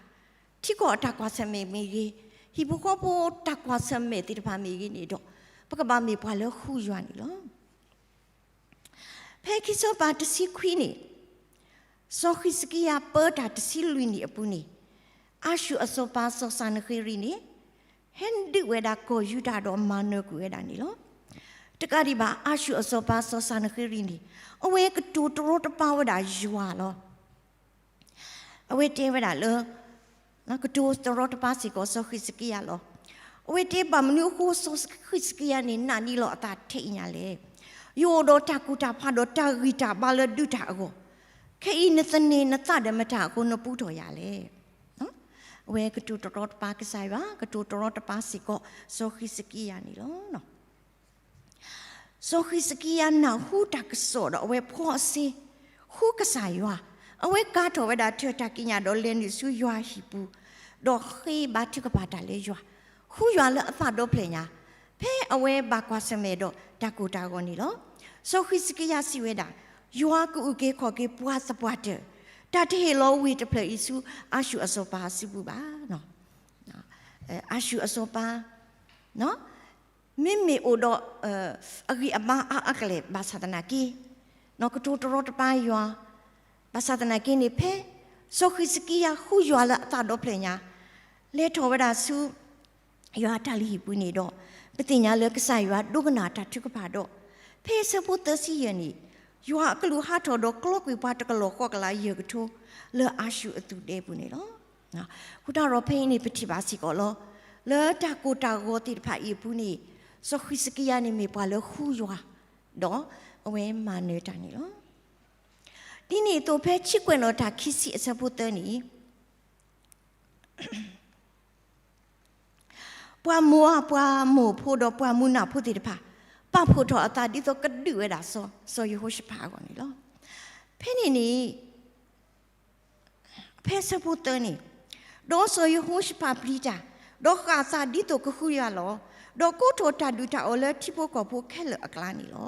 ထံကီၢ်အတၢ်ကွၢ်ဆၢၣ်မဲာ်မ့ၢ်ဂ့ၤ, ဟံၣ်ဖိဃီဖိတၢ်ကွၢ်ဆၢၣ်မဲာ်သ့ၣ်တဖၣ်မ့ၢ်ဂ့ၤန့ၣ်ဒီး ပကဘၣ်မ့ၢ်ပှၤလၢဃုယွၤန့ၣ်လီၤ. ဖဲခံစီၤပၤတဆံခွံန့ၣ် စီၤဃံးစကံယၤပၢတၢ်တဆံလွံၢ်နံၣ်အပူၤန့ၣ် အၤၡူၢ်အစီၤပၤစီၤစၤနဃ့ရံၤန့ၣ် ဟဲဒုးဝဲဒၣ်ကီၢ်ယူဒၤဒီးမၤနၢၤကွံာ်ဝဲဒၣ်န့ၣ်လီၤ. တကးဒံးဘၣ် အၤၡူၢ်အစီၤပၤစီၤစၤနဃ့ရံၤန့ၣ် အဝဲကတိၤတရီတပါဝဲဒၣ်ယွၤလီၤ. အဝဲတဲဝဲဒၣ်လၢ ကတိၤတရီတပါစ့ၢ်ကီးစီၤဃံးစကံယၤလီၤ. အဝဲတဲဘၣ်မနုၤအဃိ စီၤဃံးစကံယၤန့ၣ် နာ်န့ၢ်လီၤအသးထဲအံၤညါလဲၣ်. ယအိၣ်ဒီးတၢ်ကူၣ်တၢ်ဖးဒီးတၢ်ဂံၢ်တၢ်ဘါလၢဒုးတၢ်အဂီၢ်, ခဲအံၤနသန့ၤနသးဒီးမတၤအဃိနပူထီၣ်ယၤလဲၣ်. အဝဲကတိၤတရီတပါကစၢ်ယွၤ, ကတိၤတရီတပါစ့ၢ်ကီးစီၤဃံးစကံယၤန့ၣ်လီၤ. စီၤဃံးစကံယၤနၢ်ဟူတၢ်ကစီၣ်ဒီးအဝဲဖီအစ့ ဃုကစၢ်ယွၤ, အဝဲကၤထီၣ်ဝဲဒၣ်ထၢၣ်တၢ်ကံးညာ်ဒီးလဲၤနုာ်ဆူယွၤဟံၣ်ပူၤ, ဒီးဃ့ဘါထုကဖၣ်တၢ်လၢယွၤ, ဃုယွၤလၢအသးဒီဖျၢၣ်ညါ, ဖဲအဝဲဘၣ်ကွၢ်ဆၢၣ်မဲာ်ဒီးတၢ်ကိၢ်တၢ်ဂီၤန့ၣ်လီၤ. စီၤဃံးစကံယၤစံးဝဲဒၣ်, ယွၤကအုၣ်က့ၤခီၣ်က့ၤပှၤသပှၢ်တၢၢ်, တၢ်တဟ့ၣ်လီၤဝ့ၢ်တဖျၢၣ်အံၤဆူအၤၡူၢ်အစီၤပၤအစုပူၤဘၣ်. အၤၡူၢ်အစီၤပၤ မ့မ့ၢ်အိၣ်ဒီး အဂံၢ်အဘါအါအါကလဲာ်ဘၣ်ဆၣ်သနာ်က့, ကတိၤတရီတပါယွၤ, ဘၣ်ဆၣ်သနာ်က့န့ၣ် ဖဲစီၤဃံးစကံယၤဃုယွၤလၢအသးဒီဖျၢၣ်ညါ, လဲၤထီၣ်ဝဲဒၣ်ဆူ ယွၤအတၢ်လုၢ်ဟံၣ်ပူၤန့ၣ်ဒီး ပသ့ၣ်ညါလၢကစၢ်ယွၤဒိကနၣ်တၢ်ထုကဖၣ်ဒီး ဖဲအဆၢဖိသၢဆံယဲၢ်န့ၣ် ယွၤအကလူးဟးထီၣ်ဒီးကျီကွံာ်ပှၤတကလီၢ်ဃိးကလးယဲၢ်ကထိ လၢအၤၡူၢ်အသူၣ်ဒဲပူၤန့ၣ်လီၤ. အဃိတၢ်ဒီးဖဲအံၤန့ၣ် ပထံၣ်ဘၣ်စ့ၢ်ကီးလီၤ. လၢတၢ်ကိၢ်တၢ်ဂီၤသ့ၣ်တဖၣ်အံၤအပူၤန့ၣ် စီၤဃံးစကံယၤန့ၣ်မ့ၢ်ပှၤလၢဃုယွၤ, ဒီးအဝဲမၤနၢၤတၢ်န့ၣ်လီၤ. ဒ်န့ၣ်အသိးဖဲဆံးကွဲးနီၣ်တၢ်ခံဆံအဆၢဖိသၢန့ၣ် ပှၤမိၤအၤ ပှၤမိၢ်ဖိဒီးပှၤမုၢ်နၤဖိသ့ၣ်တဖၣ် ပာ်ဖှိၣ်ထီၣ်အသးဒ်သိးကဒုးဝဲဒၣ်စီၤ စီၤယဟိၤၡဖးအဂီၢ်န့ၣ်လီၤ. ဖဲန့ၣ်န့ၣ် ဖဲဆၢဖိသၢန့ၣ်, ဒီးစီၤယဟိၤၡဖးပျံၤတၢ်, ဒီးဃၣ်သးဒ်သိးကဃုယွၤလီၤ. ဒီးကိးထီၣ်တၢ်ဒုးတၢ်အီၣ်လၢထံဖိကီၢ်ဖိခဲလၢာ်အကျါန့ၣ်လီၤ.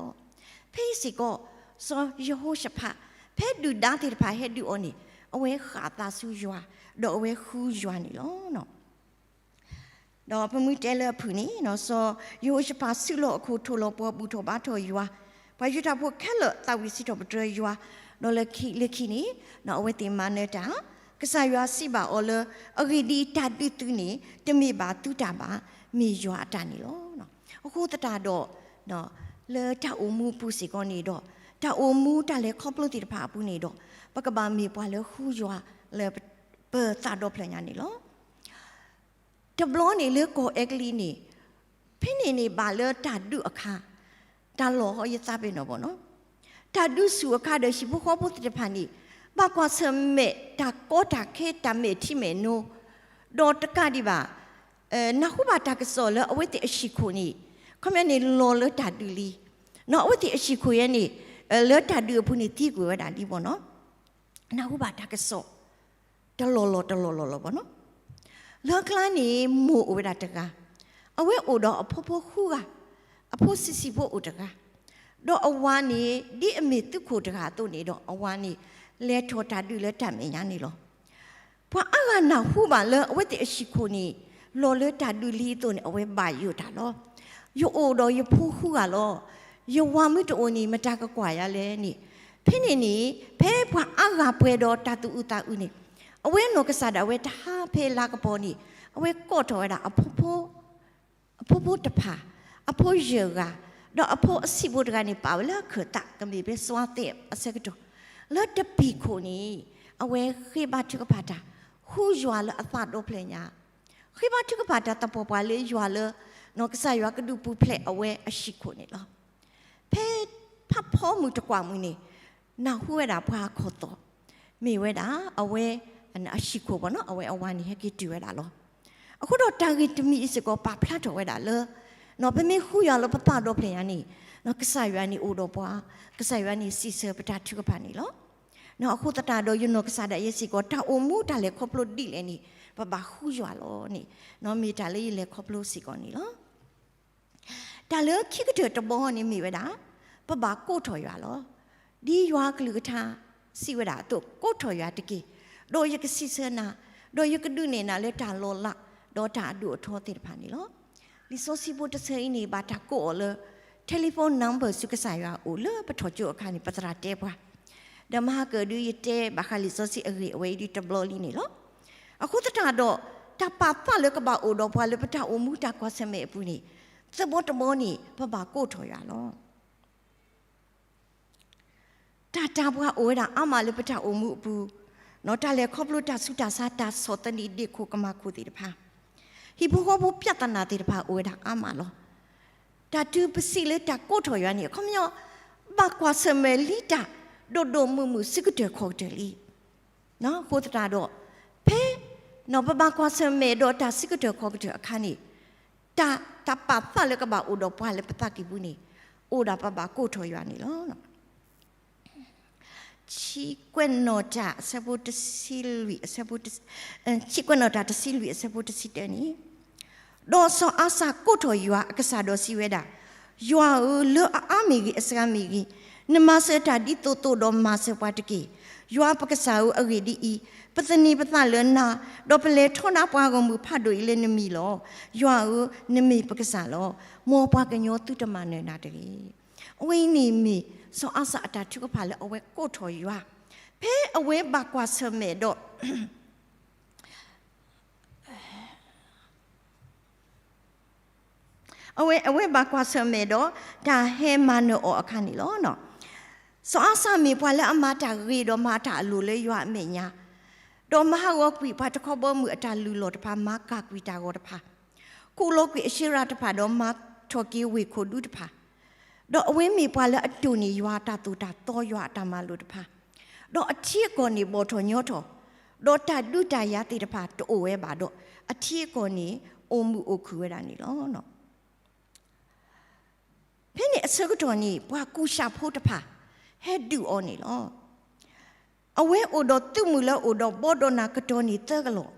ဖဲအံၤစ့ၢ်ကီး စီၤယဟိၤၡဖး, ဖဲဒုၣ်ဒါသ့ၣ်တဖၣ်ဟဲဒုးအီၤန့ၣ်, အဝဲဃၣ်သးဆူယွၤ, ဒီးအဝဲဃုယွၤန့ၣ်လီၤ. ဒီးပမ့ၢ်တဲလၢအဖုၣ်န့ၣ်, စီၤယဟိၤၡဖးစုလီၢ်အခိၣ် ထိၣ်လီၤပှီၤ ဘူၣ်ထီၣ်ဘါထီၣ်ယွၤ, ပှၤယူဒၤဖိခဲလၢာ်သးဝံၣ်စံးထီၣ်ပတြၢၤယွၤ, ဒီးလၢခံလၢခံန့ၣ်, အဝဲသ့ၣ်မၤနၢၤတၢ်, ကစၢ်ယွၤစံးဘၣ်အီၤလၢ အဂ့ၢ်ဒ်အံၤ, တၢ်ဒုးသုန့ၣ် တမ့ၢ်ဘၣ်သုတၢ်ဘၣ်, မ့ၢ်ယွၤအတၢ်န့ၣ်လီၤ. အဃိသတးဒီး လၢတၢ်အိၣ်မူအပူၤစ့ၢ်ကီးန့ၣ်ဒီး, တၢ်အိၣ်မူတၢ်လဲၤခီဖျိသ့ၣ်တဖၣ်အပူၤန့ၣ်ဒီး, ပကဘၣ်မ့ၢ်ပှၤလၢဃုယွၤလၢပသးဒီဖျၢၣ်ညါန့ၣ်လီၤ. တဘျီန့ၣ်လၢကီၢ်အဲကလံးန့ၣ်, ဖဲန့ၣ်န့ၣ်ဘၣ်လၢတၢ်ဒုးအခါ, တၢ်လီၢ်ဟီယသးပ့ၤနီၣ်ဘၣ်နီၤ, တၢ်ဒုးဆူၣ်အခါဒီးဟံၣ်ဖိဃီဖိသ့ၣ်တဖၣ်န့ၣ်, ဘၣ်ကွၢ်ဆၢၣ်မဲာ်တၢ်ကီတၢ်ခဲ တၢ်မဲာ်ထံမဲာ်နိ, ဒီးတကးဒံးဘၣ် နၢ်ဟူဘၣ်တၢ်ကစီၣ်လၢအဝဲသ့ၣ်အဟံၣ်ခိၣ်န့ၣ်, ခီပညီန့ၣ်လီၤလၢတၢ်ဒုးလံ, အဝဲသ့ၣ်အဟံၣ်ခိၣ်ယဲန့ၣ်, လၢတၢ်ဒုးအပူၤန့ၣ်သံကွံာ်ဝဲဒၣ်လံဘၣ်နီၤ, နၢ်ဟူဘၣ်တၢ်ကစီၣ် တလီၢ်လီၢ်တလီၢ်လီၢ်လီၤဘၣ်နီၤ. လၢကျါန့ၣ်မိၢ်အိၣ်ဝဲဒၣ်တဂၤ, အဝဲအိၣ်ဒီးအဖိဖိဃုဂၤ, အဖိဆံးဆံးဖိအိၣ်တဂၤ, ဒီးအဝၤန့ၣ် ဒ်အမ့ၢ်သုးခိၣ်တဂၤအသိးန့ၣ်ဒီး အဝၤန့ၣ် လဲၤထီၣ်တၢ်ဒုးလၢတၢ်မဲာ်ညါန့ၣ်လီၤ. ပှၤအါဂၤနၢ်ဟူဘၣ်လၢအဝဲသ့ၣ်အဟံၣ်ခိၣ်န့ၣ် လီၤလၢတၢ်ဒုးလံအသိးန့ၣ် အဝဲဘၣ်ယိၣ်တၢ်လီၤ. ယအိၣ်ဒီးယဖိဃုဂၤလီၤ. ယဝၤမ့ၢ်တအိၣ်န့ၣ် မတၤကကွၢ်ယၤလဲၣ်န့ၣ်, ဖဲန့ၣ်န့ၣ် ဖဲပှၤအါဂၤပှဲၤဒီးတၢ်သူၣ်အုးသးအုးန့ၣ်, အဝဲနီၢ်ကစၢ်ဒၣ်ဝဲတဟါဖဲလါကပီၤန့ၣ်, အဝဲကိးထီၣ်ဝဲဒၣ်အဖိဖိ အဖိဖိတဖၣ်, အဖိယဲၢ်ဂၤ, ဒီးအဖိအဆံးဖိတဂၤန့ၣ် ပာ်ဝဲလၢခၢၣ်သး ကမ့ၢ်ဖဲစွါသ့ၣ်အဆၢကတီၢ်, လၢတပံၤခိၣ်န့ၣ် အဝဲဃ့ဘါထုကဖၣ်တၢ် ဃုယွၤလၢအသးဒီဖျၢၣ်ညါ, ဃ့ဘါထုကဖၣ်တၢ်သပှၢ်ပှၢ်လၢယွၤလၢ ကစၢ်ယွၤကဒုးပူၤဖျဲးအဝဲအဟံၣ်ခိၣ်န့ၣ်လီၤ. ဖဲဖးဖီမုၢ်တကွၢ်မုၢ်န့ၣ်, နၢ်ဟူဝဲဒၣ်ပှၤအခီၣ်သီၣ်, မ့ၢ်ဝဲဒၣ်အဝဲ အဟံၣ်ခိၣ်ဘၣ်နီၤ, အဝဲအဝၤန့ၣ်ဟဲက့ၤတုၤဝဲဒၣ်လီၤ. အဃိဒီးတၢ်ဂ့ၢ်တမံၤအံၤစ့ၢ်ကီးပာ်ဖျါထီၣ်ဝဲဒၣ်လၢ ပမ့ၢ်ဃုယွၤလၢပသးဒီဖျၢၣ်ညါန့ၣ်, ကစၢ်ယွၤန့ၣ်အိၣ်ဒီးပှၤ, ကစၢ်ယွၤန့ၣ်စံးဆၢပတၢ်ထုကဖၣ်န့ၣ်လီၤ. အဃိသတးဒီးယနီၢ်ကစၢ်ဒၣ်ယဲစ့ၢ်ကီး တၢ်အိၣ်မူတၢ်လဲၤခီဖျိဒ်လဲၣ်န့ၣ် ပဘၣ်ဃုယွၤလီၤန့ၣ်, မ့ၢ်တၢ်လၢယလဲၤခီဖျိစ့ၢ်ကီးန့ၣ်လီၤ. တၢ်လၢခံကတၢၢ်တဘီန့ၣ်မ့ၢ်ဝဲဒၣ်, ပဘၣ်ကိးထီၣ်ယွၤလီၤ. ဒ်ယွၤကလုၢ်ကထါစံးဝဲဒၣ်အသိး, ကိးထီၣ်ယွၤတက့ၢ်, ဒီးယကစံးဆၢနၤ, ဒီးယကဒုးနဲၣ်နၤလၢတၢ်လီၤလး, ဒီးတၢ်အဒိၣ်အထီသ့ၣ်တဖၣ်န့ၣ်လီၤ. လံာ်စီဆှံဖိတဆၢအံၤန့ၣ် ဘၣ်တၢ်ကိးအီၤလၢ telephone number ဆူကစၢ်ယွၤအအိၣ်လၢပထီၣ်ကၠိအခါန့ၣ် ပသရၣ်တဲပှၤ, ဒီးမဟါကဒုးယတဲဘၣ်ဃးလံာ်စီဆှံအဂ့ၢ်အဝဲအံၤဒုးတဘျီလံန့ၣ်လီၤ. အဃိသတးဒီး တၢ်ပာ်သးလၢကဘၣ်အိၣ်ဒီးပှၤလၢပတၢ်အိၣ်မူတၢ်ကွၢ်ဆၢၣ်မဲာ်အပူၤန့ၣ်, သၢဘီတဘီန့ၣ် ပဘၣ်ကိးထီၣ်ယွၤလီၤ. တၢ်တၢ်ပှၢ်အိၣ်ဝဲဒၣ်အါမးလၢပတၢ်အိၣ်မူအပူၤ, တၢ်လဲၤခီဖျိတၢ်ဆူးတၢ်ဆါတၢ်ဆီၣ်သနံးဒ့ၣ်ခိၣ်ကမၣ်ခိၣ်သ့ၣ်တဖၣ်, ဟံၣ်ဖိဃီဖိပြဿနာသ့ၣ်တဖၣ်အိၣ်ဝဲဒၣ်အါမးလီၤ. တၢ်တုၤပစံးလၢတၢ်ကိးထီၣ်ယွၤန့ၣ် အခီပညီ ဘၣ်ကွၢ်ဆၢၣ်မဲာ်လံတၢ်ဒိၣ်ဒိၣ်မုၢ်မုၢ်ဆံးကတၢၢ်ခီၣ်ကတၢၢ်လံ. အဃိသတးဒီး ဖဲ ပဘၣ်ကွၢ်ဆၢၣ်မဲာ်ဒီးတၢ်ဆံးကတၢၢ်ခီၣ်ကတၢၢ်အခါန့ၣ်, တၢ် တၢ်ပာ်သးလၢကဘၣ်အိၣ်ဒီးပှၤလၢပသးကံၢ်ပူၤန့ၣ်, အိၣ်ဒၣ်ပဘၣ်ကိးထီၣ်ယွၤန့ၣ်လီၤ. ဆံကွဲးနီၣ်တၢ်အဆၢဖိတဆံလွံၢ်, ဆံကွဲးနီၣ်တၢ်တဆံလွံၢ်အဆၢဖိတဆံတၢန့ၣ်, ဒီးစီၤအၤစၣ်ကိးထီၣ်ယွၤအကစၢ်ဒီးစံးဝဲဒၣ်, ယွၤဧၢ, လၢအအါမ့ၢ်ဂ့ၤ အစှၤမ့ၢ်ဂ့ၤ, နမၤစၢၤတၢ်ဒ်သိးသိးဒီးမၤစၢၤပှၤတက့ၢ်. ယွၤပကစၢ်ဧၢ, အဂ့ၢ်ဒ်အံၤ, ပသန့ၤပသးလၢနၤ, ဒီးပလဲၤထီဒါပှၤဂီၢ်မုၢ်ဖးဒိၣ်အံၤလၢနမံၤလီၤ. ယွၤဧၢ, နမ့ၢ်ပကစၢ်လီၤ. မ်ပှၤကညီသုတမၤနၢၤနၤတဂ့ၤ. အဝဲအံၤန့ၣ်မ့ၢ် စီၤအၤစၣ်အတၢ်ထုကဖၣ်လၢအဝဲကိးထီၣ်ယွၤ, ဖဲအဝဲဘၣ်ကွၢ်ဆၢၣ်မဲာ်ဒီး အဝဲ အဝဲဘၣ်ကွၢ်ဆၢၣ်မဲာ်ဒီး တၢ်ဟဲမၤနၢၤအီၤအခါန့ၣ်လီၤ. စီၤအၤစၣ်မ့ၢ်ပှၤလၢအမၤတၢ်ဂ့ၤဒီးမၤတၢ်အလိၤလၢယွၤအမဲာ်ညါ, ဒီးမၤဟးဂီၤကွံာ်ပှၤတခီဘီမုၢ်အတၢ်လုၢ်လီၢ်တဖၣ်, မၤကၢ်ကွံာ်တၢ်ဂီၤတဖၣ်, ခူၣ်လီၤကွံာ်အၡ့ရၤတဖၣ်ဒီးမၤထီၣ်က့ၤဝ့ၢ်ခိၣ်ဒူတဖၣ်, ဒီးအဝဲမ့ၢ်ပှၤလၢအတိၢ်န့ၢ်ယွၤအတၢ်သိၣ်တၢ်သီ ယွၤအတၢ်မၤလိာ်တဖၣ်, ဒီးအထံအကီၢ်န့ၣ်ဘီၣ်ထီၣ်ညီထီၣ်, ဒီးတၢ်ဒုးတၢ်ယၤသ့ၣ်တဖၣ်တအိၣ်ဝဲဘၣ်ဒီး အထံအကီၢ်န့ၣ်အိၣ်မုာ်အိၣ်ခုၣ်ဝဲဒၣ်န့ၣ်လီၤ. ဖဲန့ၣ်အဆၢကတီၢ်န့ၣ် ပှၤကူၡ်ၡးဖိတဖၣ် ဟဲဒုးအီၤန့ၣ်လီၤ. အဝဲအိၣ်ဒီးသုးမုၢ်လၢအိၣ်ဒီးဘီဒီးနၤကတီၢ်န့ၣ်သၢကလီၢ်,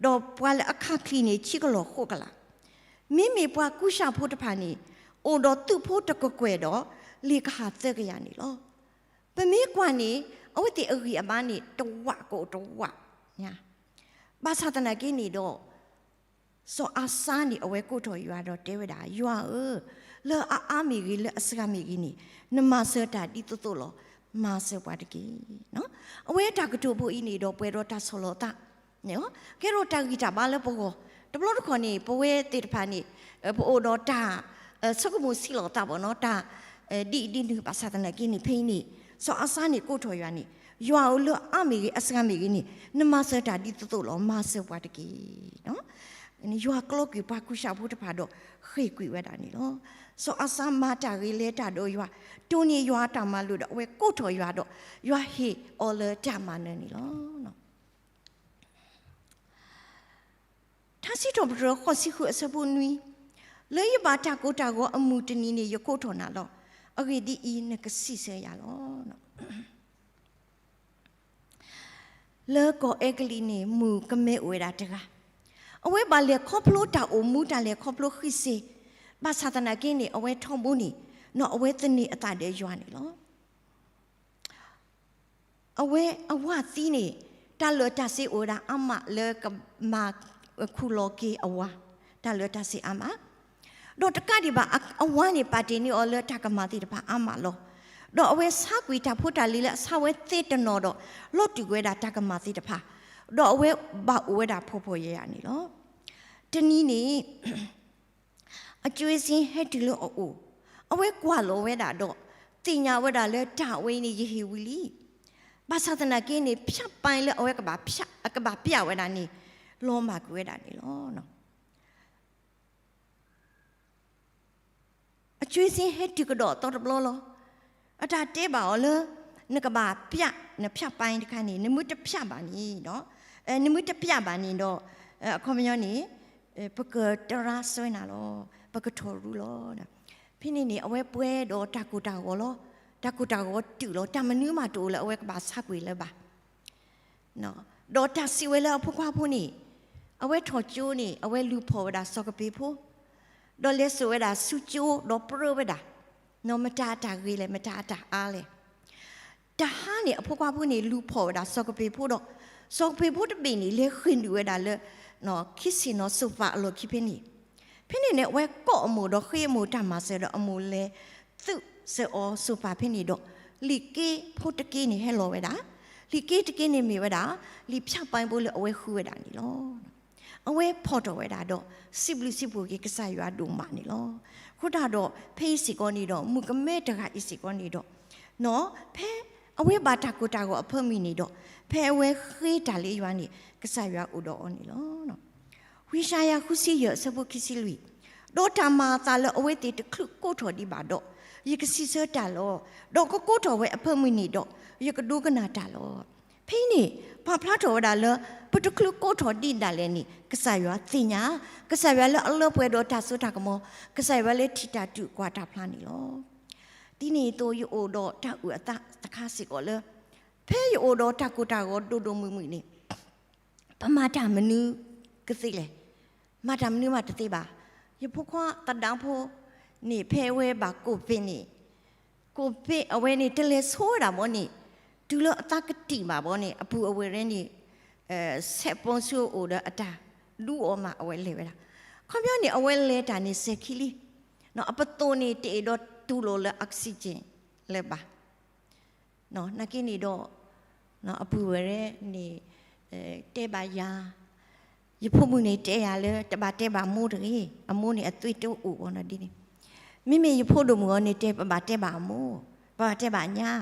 ဒီးပှၤလၢအခးချံးန့ၣ် ဆံကလီၢ်ဃိးကလး. မ့မ့ၢ်ပှၤကူၡးဖိတဖၣ်န့ၣ် အိၣ်ဒီးသုးဖိတကကွဲၢ်ဒီး လ့ၣ်ကဟၣ်သၢကယၤန့ၣ်လီၤ. ပမ့ၢ်ကွၢ်န့ၣ် အဝဲသ့ၣ်အဂံၢ်အဘါန့ၣ် တဝးကအိၣ်တဝးညါ, ဘၣ်ဆၣ်သနာ်က့န့ၣ်ဒီး စီၤအၤစါန့ၣ် အဝဲကိးထီၣ်ယွၤဒီးတဲဝဲဒၣ်, ယွၤဧၢ, လၢအအါမ့ၢ်ဂ့ၤ လၢအစှၤမ့ၢ်ဂ့ၤန့ၣ် နမၤစၢၤတၢ်ဒ်သိးသိးလီၤ. မၤစၢၤပှၤတက့ၢ်. အဝဲတၢ်ကတိၤဖိအံၤန့ၣ်ဒီး ပှဲၤဒီးတၢ်ဆီၣ်လီၤသး ကဲထီၣ်တၢ်ဂံၢ်တၢ်ဘါလၢပဂီၢ်, တဘျီတခီၣ်န့ၣ် ပဝဲသ့ၣ်တဖၣ်န့ၣ် ပအိၣ်ဒီးတၢ် ဆိကမိၣ်ဆံးလီၤသးဘၣ်နီၤ, တၢ်ဒ်အံၤဒ်နုၤ, ဘၣ်ဆၣ်သနာ်က့န့ၣ် ဖဲအံၤန့ၣ် စီၤအၤစါန့ၣ်ကိးထီၣ်ယွၤန့ၣ်, ယွၤဧၢ, လၢအအါမ့ၢ်ဂ့ၤ အစှၤမ့ၢ်ဂ့ၤန့ၣ် နမၤစၢၤတၢ်ဒ်သိးသိးလီၤ. မၤစၢၤပှၤတက့ၢ်. ယွၤကျီကွံာ်ပှၤကူၡးဖိတဖၣ်ဒီး ဃ့ၢ်ကွံာ်ဝဲဒၣ်န့ၣ်လီၤ. စီၤအၤစါမၤတၢ်ဂ့ၤလဲၤတၢ်ဒီးယွၤ, တိၢ်န့ၢ်ယွၤအတၢ်မၤလိာ်ဒီး အဝဲကိးထီၣ်ယွၤဒီး ယွၤဟ့ၣ်အီၤလၢတၢ်မၤနၢၤန့ၣ်လီၤ. ထါစံးထီၣ်ပတြၢၤ ဃိးဆံဃု အဆၢဖိနွံ, လၢယဘၣ်တၢ်ကိၢ်တၢ်ဂီၤအမုၢ်တနံၤန့ၣ် ယကိးထီၣ်နၤလီၤ. အဂ့ၢ်ဒ်အံၤ, နကစံးဆၢယၤလီၤ. လၢကီၢ်အဲကလံးန့ၣ် မုၣ်ကမဲအိၣ်ဝဲဒၣ်တဂၤ, အဝဲဘၣ်လဲၤခီဖျိတၢ်အိၣ်မူ တၢ်လဲၤခီဖျိဃံစ့, ဘၣ်ဆၣ်သနာ်က့န့ၣ် အဝဲထီဘိန့ၣ် အဝဲသန့ၤအသးဒီးယွၤန့ၣ်လီၤ. အဝဲအဝၤသံန့ၣ် တၢ်လၢာ်တၢ်စ့အိၣ်ဝဲဒၣ်အါမး လၢကမၤခူၣ်လီၤက့ၤအဝၤ, တၢ်လၢာ်တၢ်စ့အါမး, ဒီးတကးဒံးဘၣ် အဝၤန့ၣ် ပာ်တ့ၢ်န့ၢ်အီၤလၢတၢ်ကမၣ်သ့ၣ်တဖၣ်အါမးလီၤ. ဒီးအဝဲဆါကွံာ်တၢ်ဖိတၢ်လံၤလၢအဆါဝဲသ့တနီၤဒီး လီၤတူာ်ကွံာ်ဝဲဒၣ်တၢ်ကမၣ်သ့ၣ်တဖၣ်, ဒီးအဝဲဘၣ်အိၣ်ဝဲဒၣ်ဖှီၣ်ဖှီၣ်ယာ်ယာ်န့ၣ်လီၤ. တနံၤန့ၣ် အစ့စ့ဟဲတုၤလၢအအိၣ်, အဝဲကွၢ်လီၤဝဲဒၣ်ဒီး သ့ၣ်ညါဝဲဒၣ်လၢတၢ်ဝဲအံၤန့ၣ် ယဟ့ၣ်ဝံၤလံ. ဘၣ်ဆၣ်သနာ်က့န့ၣ် ဖၠၣ်ပၢၣ်လၢအဝဲကဘၣ်ဖၠၣ်, အကဘၣ်ဖၠၣ်ဝဲဒၣ်န့ၣ် လီၤမၢ်ကွံာ်ဝဲဒၣ်န့ၣ်လီၤ. အစ့စ့ဟဲတုၤကဒီးအသီတဘျီလီၤ. အတၢ်တဲဘၣ်အီၤလၢ နကဘၣ်ဖၠၣ်, နဖၠၣ်ပၢၣ်တခါန့ၣ် နမ့ၢ်တဖၠၣ်ဘၣ်န့ၣ်ဒီး, နမ့ၢ်တဖၠၣ်ဘၣ်န့ၣ်ဒီး, အခီပညီန့ၣ် ပကတရါစွဲနၤလီၤ, ပကထီၣ်ရူလီၤ. ဖဲန့ၣ်န့ၣ် အဝဲပှဲၤဒီးတၢ်ကိၢ်တၢ်ဂီၤလီၤ. တၢ်ကိၢ်တၢ်ဂီၤတုာ်လီၤ. တၢ်မနုၤမးတအိၣ်လၢအဝဲကဘၣ်ဆါကွံာ်လၢၤဘၣ်. ဒီးတၢ်စံးဝဲလၢအဖိခွါဖိန့ၣ်, အဝဲထီၣ်ကၠိန့ၣ် အဝဲလူၤဖီၣ်ဝဲဒၣ်စီၤကပ့ၤဖိ, ဒီးလဲၤစိာ်ဝဲဒၣ်ဆူကၠိဒီးပြၢဝဲဒၣ်, မတၤအတၢ်ဂ့ၤလဲၣ် မတၤအတၢ်အါလဲၣ်. တဟါန့ၣ် အဖိခွါဖိန့ၣ် လူၤဖီၣ်ဝဲဒၣ်စီၤကပ့ၤဖိဒီး, စီၤကပ့ၤဖိတဘ့ၣ်န့ၣ် လဲၤဃ့ၢ်နုာ်ဝဲဒၣ်လၢ ခံဆ့ၣ်နီၤ စိၤပၤအလီၢ်ခံဖဲန့ၣ်. ဖဲန့ၣ်န့ၣ် အဝဲကိးအမိၢ်ဒီးဃ့အမိၢ်တၢ်မၤစၢၤဒီး အမိၢ်လဲၤသုးစၢၤအီၤစိၤပၤဖဲန့ၣ်ဒီး, လံာ်က့ဖိတက့န့ၣ်ဟဲလီၤဝဲဒၣ်, လံာ်က့တက့န့ၣ်မ့ၢ်ဝဲဒၣ် လံာ်ဖၠၣ်ပၢၣ်ဖိလၢအဝဲဃုဝဲဒၣ်န့ၣ်လီၤ. အဝဲဖီၣ်ထီၣ်ဝဲဒၣ်ဒီး စံးဘျုးစံးဖှိၣ်က့ၤကစၢ်ယွၤဒိၣ်မးန့ၣ်လီၤ. အဃိတၢ်ဒီး ဖဲအံၤစ့ၢ်ကီးန့ၣ်ဒီး မုၣ်ကမဲတဂၤအံၤစ့ၢ်ကီးန့ၣ်ဒီး ဖဲအဝဲဘၣ်တၢ်ကိၢ်တၢ်ဂီၤအဖၢမုၢ်န့ၣ်ဒီး ဖဲအဝဲဃ့တၢ်လၢယွၤန့ၣ် ကစၢ်ယွၤအိၣ်ဒီးအီၤန့ၣ်လီၤ. ဝံယၡါယၤ ဃုဆံယဲၢ် အဆၢဖိခံဆံလွံၢ်, ဒီးတၢ်မၤအသးလၢအဝဲသ့ၣ်တချုးကိးထီၣ်ဒံးဘၣ်ဒီး, ယကစံးဆၢတၢ်လီၤ. ဒီးကကိးထီၣ်ဝဲအဖၢမုၢ်န့ၣ်ဒီး, ယကဒိကနၣ်တၢ်လီၤ. ဖဲအံၤန့ၣ် ပာ်ဖျါထီၣ်ဝဲဒၣ်လၢ ပတချုးကိးထီၣ်ဒံးဒၣ်လဲာ်န့ၣ် ကစၢ်ယွၤသ့ၣ်ညါ, ကစၢ်ယွၤလၢအလၢပှဲၤဒီးတၢ်စိတၢ်ကမီၤ, ကစၢ်ယွၤလၢထံၣ်တၢ်တုၤကွၢ်တၢ်ဖျါန့ၣ်လီၤ. ဒ်န့ၣ်အသိး ယအိၣ်ဒီးတၢ်အုၣ်အသးတခါစ့ၢ်ကီးလၢ ဖဲယအိၣ်ဒီးတၢ်ကိၢ်တၢ်ဂီၤဒိၣ်ဒိၣ်မုၢ်မုၢ်န့ၣ် ပမၤတၢ်မနုၤကသ့လဲၣ်. မၤတၢ်မနုၤမးတသ့ဘၣ်. ယဖိခွါသဒါဖိန့ၣ် ဖဲအဝဲဘၣ်ကိးဘ့ၣ်န့ၣ်, ကိးဘ့ၣ်အဝဲန့ၣ် တလဲၤဆိဝဲဒၣ်ဘီန့ၣ်, တုၤလၢအသးကတံၢ်ဘၣ်ဘီန့ၣ် အပူၤအဝဲၢ်န့ၣ် ဆဲးပိာ်ဆူအအိၣ်ဒီးအတၢ်ဒူအီၤမး အဝဲလဲၤဝဲဒၣ်. ခီပညီန့ၣ် အဝဲလဲၤတၢ်န့ၣ်စဲၤခံလံ. အပသိၣ်န့ၣ် တအဲၣ်ဒိးတူၢ်လိာ်လၢ oxygen လၢၤဘၣ်. နာ်က့န့ၣ်ဒီး အပုၢ်ဝဲၢ်န့ၣ် တဲဘၣ်ယၤ, ယဖိမုၣ်န့ၣ် တဲယၤလၢ တဘၣ်တဲဘၣ်အမိၢ်တဂ့ၤ, အမိၢ်န့ၣ်အသွံၣ်တအိၣ်ဘၣ်နီၤဒ်န့ၣ်. မ့မ့ၢ်ယဖိဒိၣ်မုၣ်အီၤန့ၣ် တဲပဘၣ်တဲဘၣ်အမိၢ်, ပဘၣ်တဲဘၣ်အညါ,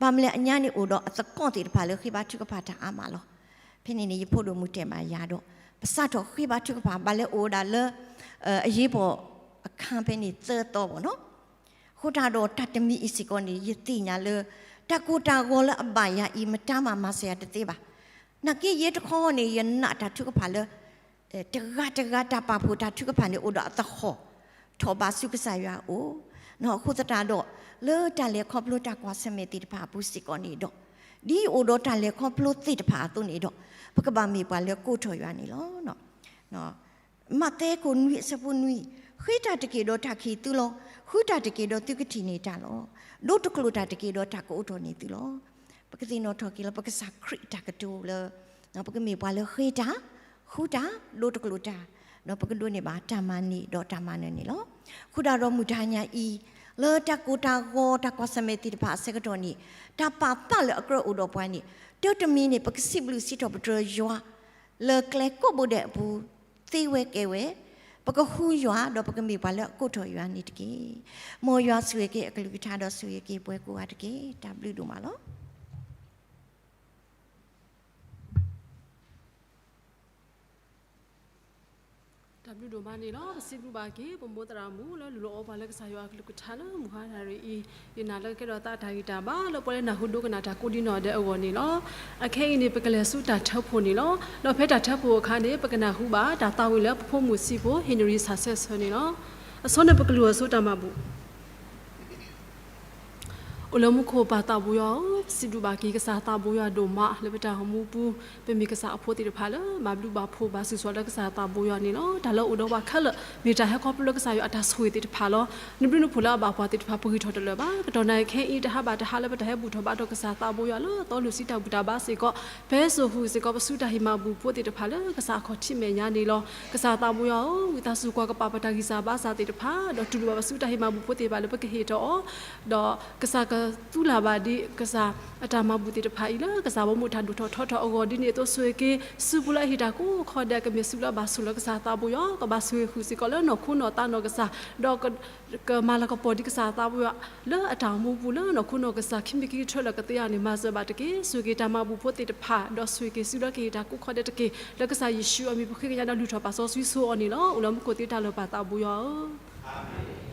ဘၣ်မနုၤလဲၣ် အညါန့ၣ်အိၣ်ဒီးအသကိးသ့ၣ်တဖၣ်လၢဃ့ဘါထုကဖၣ်တၢ်အါမးလီၤ. ဖဲန့ၣ်န့ၣ် ယဖိဒိၣ်မုၣ်တဲဘၣ်ယၤဒီး ပစးထီၣ်ဃ့ဘါထုကဖၣ် ဘၣ်လဲၤအိၣ်ဝဲဒၣ်လၢ အရေးပေါ်အခန်းဖဲန့ၣ်သၢသီဘၣ်နီၤ. အဃိတၢ်ဒီးတၢ်တမံၤအံၤစ့ၢ်ကီးန့ၣ် ယသ့ၣ်ညါလၢ တၢ်ကိၢ်တၢ်ဂီၤလၢအဘၣ်ယၤအံၤ မတၤမၤမၤစၢၤယၤတသ့ဘၣ်. နာ်က့ယဲတခီန့ၣ် ယနာ်တၢ်ထုကဖၣ်လၢ တဂၤတဂၤတၢ်ပာ်ဖှိၣ်တၢ်ထုကဖၣ်န့ၣ် အိၣ်ဒီးအသဟီၣ် ထီၣ်ဘးဆူကစၢ်ယွၤအအိၣ်. အဃိသတးဒီး လၢတၢ်လဲၤခီဖျိတၢ်ကွၢ်ဆၢၣ်မဲာ်သ့ၣ်တဖၣ်အပူၤစ့ၢ်ကီးန့ၣ်ဒီး ဒ်ယအိၣ်ဒီးတၢ်လဲၤခီဖျိသ့ၣ်တဖၣ်အသိးန့ၣ်ဒီး, ပကဘၣ်မ့ၢ်ပှၤလၢကိးထီၣ်ယွၤန့ၣ်လီၤ. မးသဲခိၣ်နွံအဆၢဖိနွံ, ဃ့တၢ်တက့ၢ်ဒီးတၢ်ခံးသုလီၤ. ဃုတၢ်တက့ၢ်ဒီးသုကထံၣ်န့ၢ်တၢ်လီၤ. ဒိတကျိာ်တၢ်တက့ၢ်ဒီးတၢ်ကအိးထီၣ်န့ၢ်သုလီၤ. ပကသ့ၣ်နီၣ်ထီၣ်က့ၤလၢပကစၢ်ခရံာ်အတၢ်ကတိၤလၢ ပကမ့ၢ်ပှၤလၢဃ့တၢ်, ဃုတၢ်, ဒိတကျိာ်တၢ်, ဒီးပကဒိးန့ၢ်ဘၣ်တၢ်မၤန့ၢ်ဒီးတၢ်မၤနၢၤန့ၣ်လီၤ. ဃုာ်ဒီးမုၢ်တဟါညါအံၤ, လၢတၢ်ကိၢ်တၢ်ဂီၤတၢ်ကွၢ်ဆၢၣ်မဲာ်သ့ၣ်တဖၣ်အဆၢကတီၢ်န့ၣ်, တၢ်ပာ်ဖျါလၢအကြၢးအိၣ်ဒီးပှၤန့ၣ်, တၢ်တမံၤန့ၣ် ပကစံးဘျုးစံးထီၣ်ပတြၢၤယွၤ လၢကျဲကိးဘိဒဲးအပူၤ, သ့ဝဲကဲဝဲ, ပကဃုယွၤဒီးပကမ့ၢ်ပှၤလၢအကိးထီၣ်ယွၤန့ၣ်တက့ၢ်. မ်ယွၤဆိၣ်ဂ့ၤက့ၤအကလုၢ်ကထါဒီးဆိၣ်ဂ့ၤက့ၤပှၤကိးဂၤတက့ၢ်. တၢ်ဘျုးဒိၣ်မးလီၤ. တၢ်ဘျုးဒိၣ်မးန့ၣ်လီၤ. ပစံးဘျုးဘၣ်က့ၤ ပမိၢ်သရၣ်မုၣ်လၢလူလီၤအီပှၤလၢကစၢ်ယွၤအကလုၢ်ကထါလၢမုၢ်ဟါတနံၤအံၤ, ယနာ်လၢကကဲထီၣ်သးတၢ်ဂံၢ်တၢ်ဘါ လၢပဝဲဒၣ်နၢ်ဟူဒိကနၣ်တၢ်ကိးဒံနီၢ်ဒဲးအဂီၢ်န့ၣ်လီၤ. အခဲအံၤန့ၣ် ပကလဲၤဆူတၢ်ထၢဖှိၣ်န့ၣ်လီၤ. ဒီးဖဲတၢ်ထၢဖှိၣ်အခါန့ၣ် ပကနၢ်ဟူဘၣ်တၢ်သးဝံၣ်လၢပဖိမုၣ်ဆံးဖိ ဟ့ၣ်နရံးဆၣ်ဆၢဆၢန့ၣ်လီၤ. အဆိန့ၣ်ပကလူၤအီၤဆူတၢ်မၤဘူၣ် အိၣ်လၢမူခိၣ်ပၢ်သးဘိယွၤဧၢ, ပစံးဘျုးဘၣ်က့ၤကစၢ်သးဘိယွၤဒိၣ်မး လၢပတၢ်အိၣ်မူပူၤ, ပမ့ၢ်ကစၢ်အဖိသ့ၣ်တဖၣ်လၢ ဘၣ်ဘျုးဘၣ်ဖှိၣ်ဘၣ်စူၢ်စိၤလၢကစၢ်သးဘိယွၤန့ၣ်လီၤ. တၢ်လၢအိၣ်ဒီးပှၤခဲလၢာ် မ့ၢ်တၢ်ဟဲခီဖျိလၢကစၢ်ယွၤအတၢ်ဆိၣ်ဂ့ၤသ့ၣ်တဖၣ်လီၤ. နဘျုးနဖှိၣ်လၢအဘၣ်ပှၤသ့ၣ်တဖၣ် ပဂံၢ်ထီၣ်တလၢာ်ဘၣ်. ကတီၢ်နၢ်အံၤခဲအံၤ တဟးဘၣ်တဟါလၢပတၢ်ဟဲဘူၣ်ထီၣ်ဘါထီၣ်ကစၢ်သးဘိယွၤလၢသီလိာ်စံးတၢ်ဘူၣ်တၢ်ဘါစ့ၢ်ကီး, ဖဲစိာ်ဃုာ်စ့ၢ်ကီး ပဆူတၢ်ဟ့ၣ်မၤဘူၣ်ဖိသ့ၣ်တဖၣ်လၢကစၢ်အခီၣ်ထံးမဲာ်ညါန့ၣ်လီၤ. ကစၢ်သးဘိယွၤဧၢ, ဝံသးစူၤကွၢ်ကပာ်ပတၢ်ဂံၢ်စၢ်ဘါစၢ်သ့ၣ်တဖၣ်, ဒီးတူၢ်လိာ်ဘၣ်ပဆူတၢ်ဟ့ၣ်မၤဘူၣ်ဖိသ့ၣ်တဖၣ်လၢပကဟ့ၣ်ထီၣ်အီၤ, ဒီးကစၢ်ကသူလၢ်ဘၣ်ဒံး ကစၢ်အတၢ်မၤဘူၣ်သ့ၣ်တဖၣ်အံၤလၢ ကစၢ်ဘီမုၢ်တၢ်ဒိၣ်ထီၣ်ထီထီၣ်အဂီၢ်ဒ်န့ၣ်အသိး ဆိၣ်ဂ့ၤက့ၤ စုပူၤလၢအဟ့ၣ်တၢ်ကိးခီဒဲး ကမ့ၢ်စုလၢအဘၣ်ဆိၣ်လၢကစၢ်သးဘိယွၤ, ကဘၣ်ဆိၣ်ဂ့ၤဃုာ်စ့ၢ်ကီးလၢနီၢ်ခိနီၢ်သးနီၢ်ကစၢ်, ဒီး ကမၤလၤကပီၤဒံးကစၢ်သးဘိယွၤ လၢအတၢ်အိၣ်မူပူၤလၢနီၢ်ခိနီၢ်ကစၢ် ခံမံၤခံကထၢလၢာ်ကသ့ဧါန့ၣ် မၤစၢၤဘၣ်တက့ၢ်. ဆိၣ်ဂ့ၤက့ၤတၢ်မၤဘူၣ်ဖိသ့ၣ်တဖၣ် ဒီးဆိၣ်ဂ့ၤက့ၤစုလၢကဟ့ၣ်တၢ်ကိးခီဒဲးတက့ၢ်. လၢကစၢ်ယ့ၣ်ၡူးအမံၤပဃ့ကညးဒီးလုၢ်ထီၣ်ပာ်စီဆှံဆိအီၤန့ၣ်လီၤ. အိၣ်လၢမူခိၣ်သ့တၢ်လၢပၢ်သးဘိယွၤဧၢ.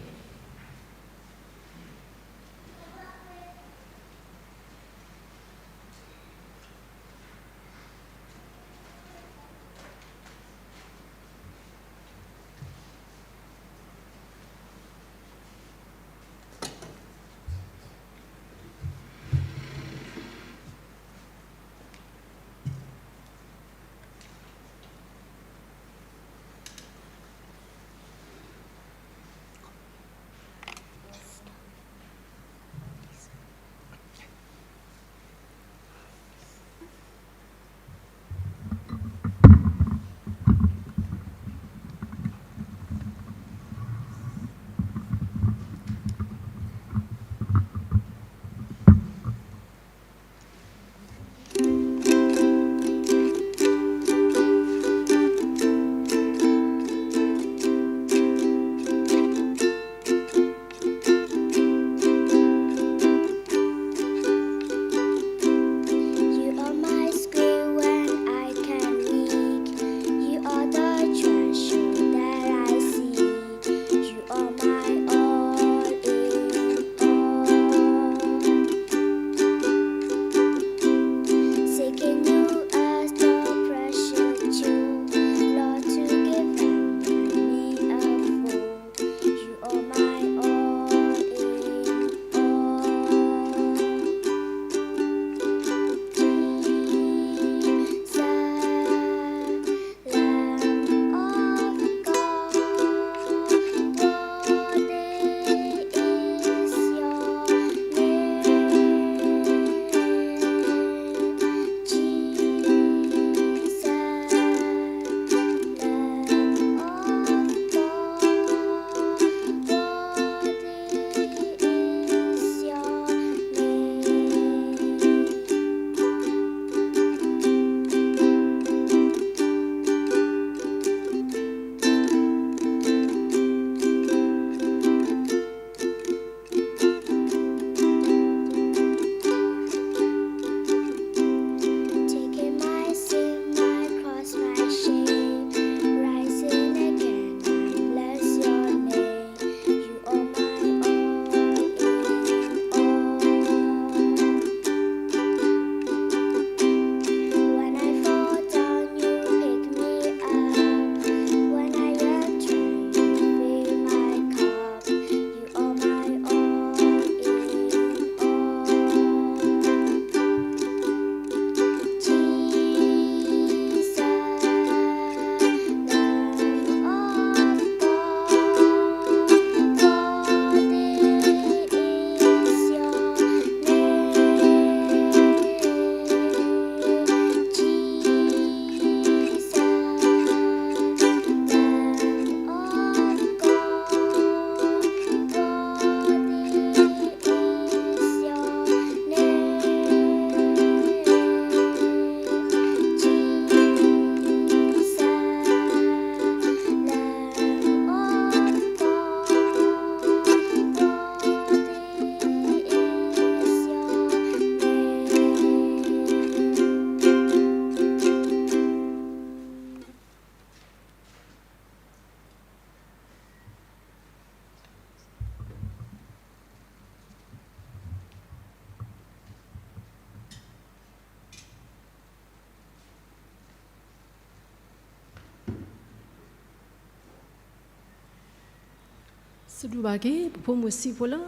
စံးဘျုးဘၣ်က့ၤ ပဖိမုၣ်ဆံးဖိလၢ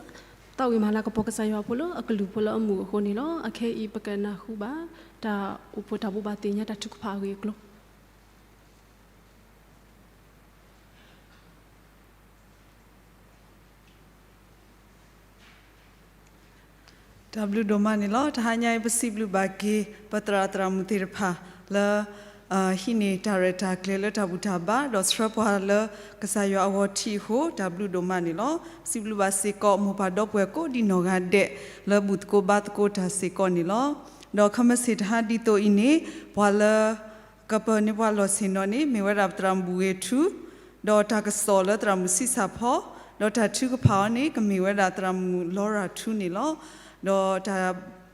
သးဝံၣ်မၤလၤကပီၤကစၢ်ယွၤဖိလၢအကလုၢ်ဖိလၢအမုာ်အဃိန့ၣ်လီၤ. အခဲအံၤပကနၢ်ဟူဘၣ် တၢ်အိၣ်ဖှိၣ်တၢ်ဘိးဘၣ်သ့ၣ်ညါတၢ်ထုကဖၣ်အဂ့ၢ်အကျိၤ တၢ်ဘျုးဒိၣ်မးန့ၣ်လီၤ. တဟါညါအံၤ ပစံးဘျုးဘၣ်က့ၤ ပသရၣ်သရၣ်မုၣ်သ့ၣ်တဖၣ်လၢ ဟံးန့ၢ်တၢ်ရဲၣ်တၢ်ကျဲၤလၢတၢ်ဘူၣ်တၢ်ဘါ ဒီးဆှၢပှၤလၢကစၢ်ယွၤအဂီၢ်ထံးအဃိ တၢ်ဘျုးဒိၣ်မးန့ၣ်လီၤ. စံးဘျုးဘၣ်စ့ၢ်ကီး မိၢ်ပၢ်ဒီပုၢ်ဝဲၢ်ကိးဒံနီၢ်ဂၤဒဲး လၢဘူၣ်သကိးဘါသကိးတၢ်စ့ၢ်ကီးန့ၣ်လီၤ. ဒီးခဲမုၢ်ဆ့ၣ်တဟါဒ်သိးအံၤန့ၣ် ပှၤလၢ ကပၢၤန့ၢ်ပှၤလီၢ်ဆ့ၣ်နီၤန့ၣ် မ့ၢ်ဝဲဒၣ်သရၣ်မုၣ်ဘူၣ်ဂ့ၤထူ, ဒီးတၢ်ကစီၣ်လၢသရၣ်မုၣ်ဆံးစၢ်ဖီ, ဒီးတၢ်ထုကဖၣ်အီၤန့ၣ် ကမ့ၢ်ဝဲဒၣ်သရၣ်မုၣ်လီရၤထူန့ၣ်လီၤ. ဒီးတၢ်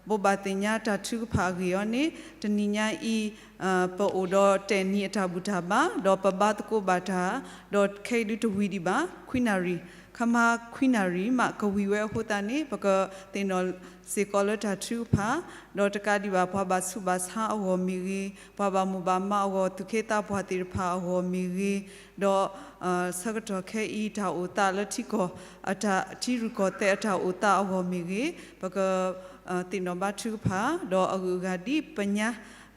ဘိးဘၣ်သ့ၣ်ညါတၢ်ထုကဖၣ်အဂ့ၢ်အီၤန့ၣ် တနံၤညါအံၤ ပအိၣ်ဒီးတဲာ်နံၤအတၢ်ဘူၣ်တၢ်ဘါ ဒီးပဘါသကိးဘၣ်တၢ် ဒီးခဲအံၤဒုးတဝံၤဒံးဘၣ် ခွံနၣ်ရံၣ်, ခမါခွံနၣ်ရံၣ်မးကဝံၤဝဲအဃိသတးန့ၣ် ပကသ့ၣ်နီၣ်စ့ၢ်ကီးလၢတၢ်ထုကဖၣ်, ဒီးတကးဒံးဘၣ် ပှၤဘၣ်ဆူးဘၣ်ဆါအဂီၢ်မ့ၢ်ဂ့ၤ, ပှၤဘၣ်မိၢ်ဘၣ်မးအဂီၢ် သူၣ်က့သးပှၢ်သ့ၣ်တဖၣ်အဂီၢ်မ့ၢ်ဂ့ၤ, ဒီး ဆၢကတီၢ်ခဲအံၤတၢ်အိၣ်သးလၢထံကီၢ် အတၢ်ထံရူၢ်ကီၢ်သဲးအတၢ်အိၣ်သးအဂီၢ်မ့ၢ်ဂ့ၤ, ပက သ့ၣ်နီၣ်ဘါထုကဖၣ် ဒီးအဂုၤအဂၤဒ်ပညါ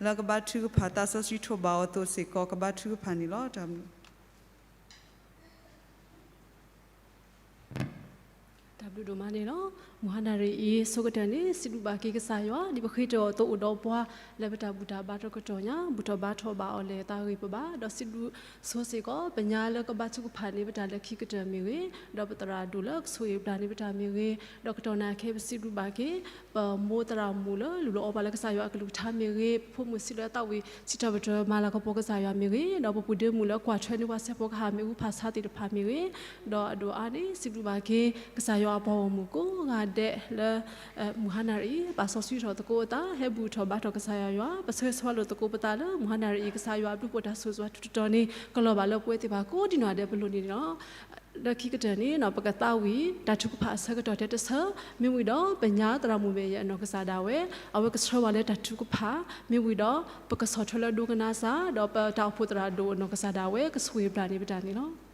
လၢကဘါထုကဖၣ်သးစီဆှံထိးဘၣ်အီၤအသိးစ့ၢ်ကီး ကဘါထုကဖၣ်န့ၣ်လီၤ. တၢ် တၢ်ဘျုးဒိၣ်မးန့ၣ်လီၤ. မုၢ်ဟါနၣ်ရံၣ်အံၤ ဆိကတၢၢ်န့ၣ် စံးဘျုးဘၣ်က့ၤကစၢ်ယွၤ ဒ်ပဃ့တၢ်အသိးအိၣ်ဒီးပှၤ လၢပတၢ်ဘူၣ်တၢ်ဘါတကတီၢ်ညါ ဘူၣ်ထီၣ်ဘါထီၣ်ဘၣ်အီၤလဲၤသးဂ့ၤပဘၣ်, ဒီးစံးဘျုးဆိစ့ၢ်ကီး ပညါလၢကဘါထုကဖၣ်န့ၣ် ပတၢ်လၢခံကတၢၢ်မ့ၢ်ဂ့ၤ, ဒီးပသရၣ်ဒိၣ်လၢကဆိၣ်ဂ့ၤပတၢ်န့ၣ် ပတၢ်မ့ၢ်ဂ့ၤ, ဒီးကတီၢ်နၢ်ခဲ ပစံးဘျုးဘၣ်က့ၤ ပမိၢ်သရၣ်မုၣ်လၢလူၤလီၤအီပှၤလၢကစၢ်ယွၤအကလုၢ်ကထါမ့ၢ်ဂ့ၤ, ပဖိမုၣ်ဆံးလၢသးဝံၣ်စံးထီၣ်ပတြၢၤမၤလၤကပီၤကစၢ်ယွၤမ့ၢ်ဂ့ၤ, ဒီးပပုၢ်ဒ့မုၣ်လၢကွၢ်ထွဲန့ၢ်ပှၤဆဲးဖိကဟၣ်မ့ၣ်အူဖးဆါသ့ၣ်တဖၣ်မ့ၢ်ဂ့ၤ, ဒီးအဒိၣ်အါန့ၣ် စံးဘျုးဘၣ်က့ၤ ကစၢ်ယွၤအပှၤဂီၢ်မုၢ်ကိးဂၤဒဲးလၢ မုၢ်ဟါနၣ်ရံၣ်အံၤ ပာ်စီဆှံထီၣ်သကိးအသး ဟဲဘူၣ်ထီၣ်ဘါထီၣ်ကစၢ်ယွၤ, ပဆၢဂ့ၤဆၢဝါလိာ်သကိးပသးလၢ မုၢ်ဟါနၣ်ရံၣ်အံၤ ကစၢ်ယွၤအဘျုးဖှိၣ်တၢ်ဆိၣ်ဂ့ၤဆိၣ်ဝါထုးတတီၤန့ၣ် ကလီၤဘၣ်လၢပဝဲသ့ၣ်တဖၣ်ကိးဒံနီၢ်ဂၤဒဲးပလိၤန့ၣ်လီၤ. လၢခံကတၢၢ်န့ၣ် ပကသးဝံၣ်တၢ်ထုကဖၣ်အဆၢကတီၢ်ထဲတဆၢ, မ့ၢ်ဝံၤဒီး ပညါသရၣ်မုၣ်မဲာ်ယဲအနီၢ်ကစၢ်ဒၣ်ဝဲ အဝဲကဆှၢဝဲလၢတၢ်ထုကဖၣ်, မ့ၢ်ဝံၤဒီး ပကဆီၣ်ထွဲလၢဒိကနၣ်စၢ် ဒီးပတၢ်အိၣ်ဖှိၣ်သရၣ်ဒိၣ်အနီၢ်ကစၢ်ဒၣ်ဝဲ ကဆိၣ်ဂ့ၤပတၢ်န့ၣ်ပတၢ်န့ၣ်လီၤ.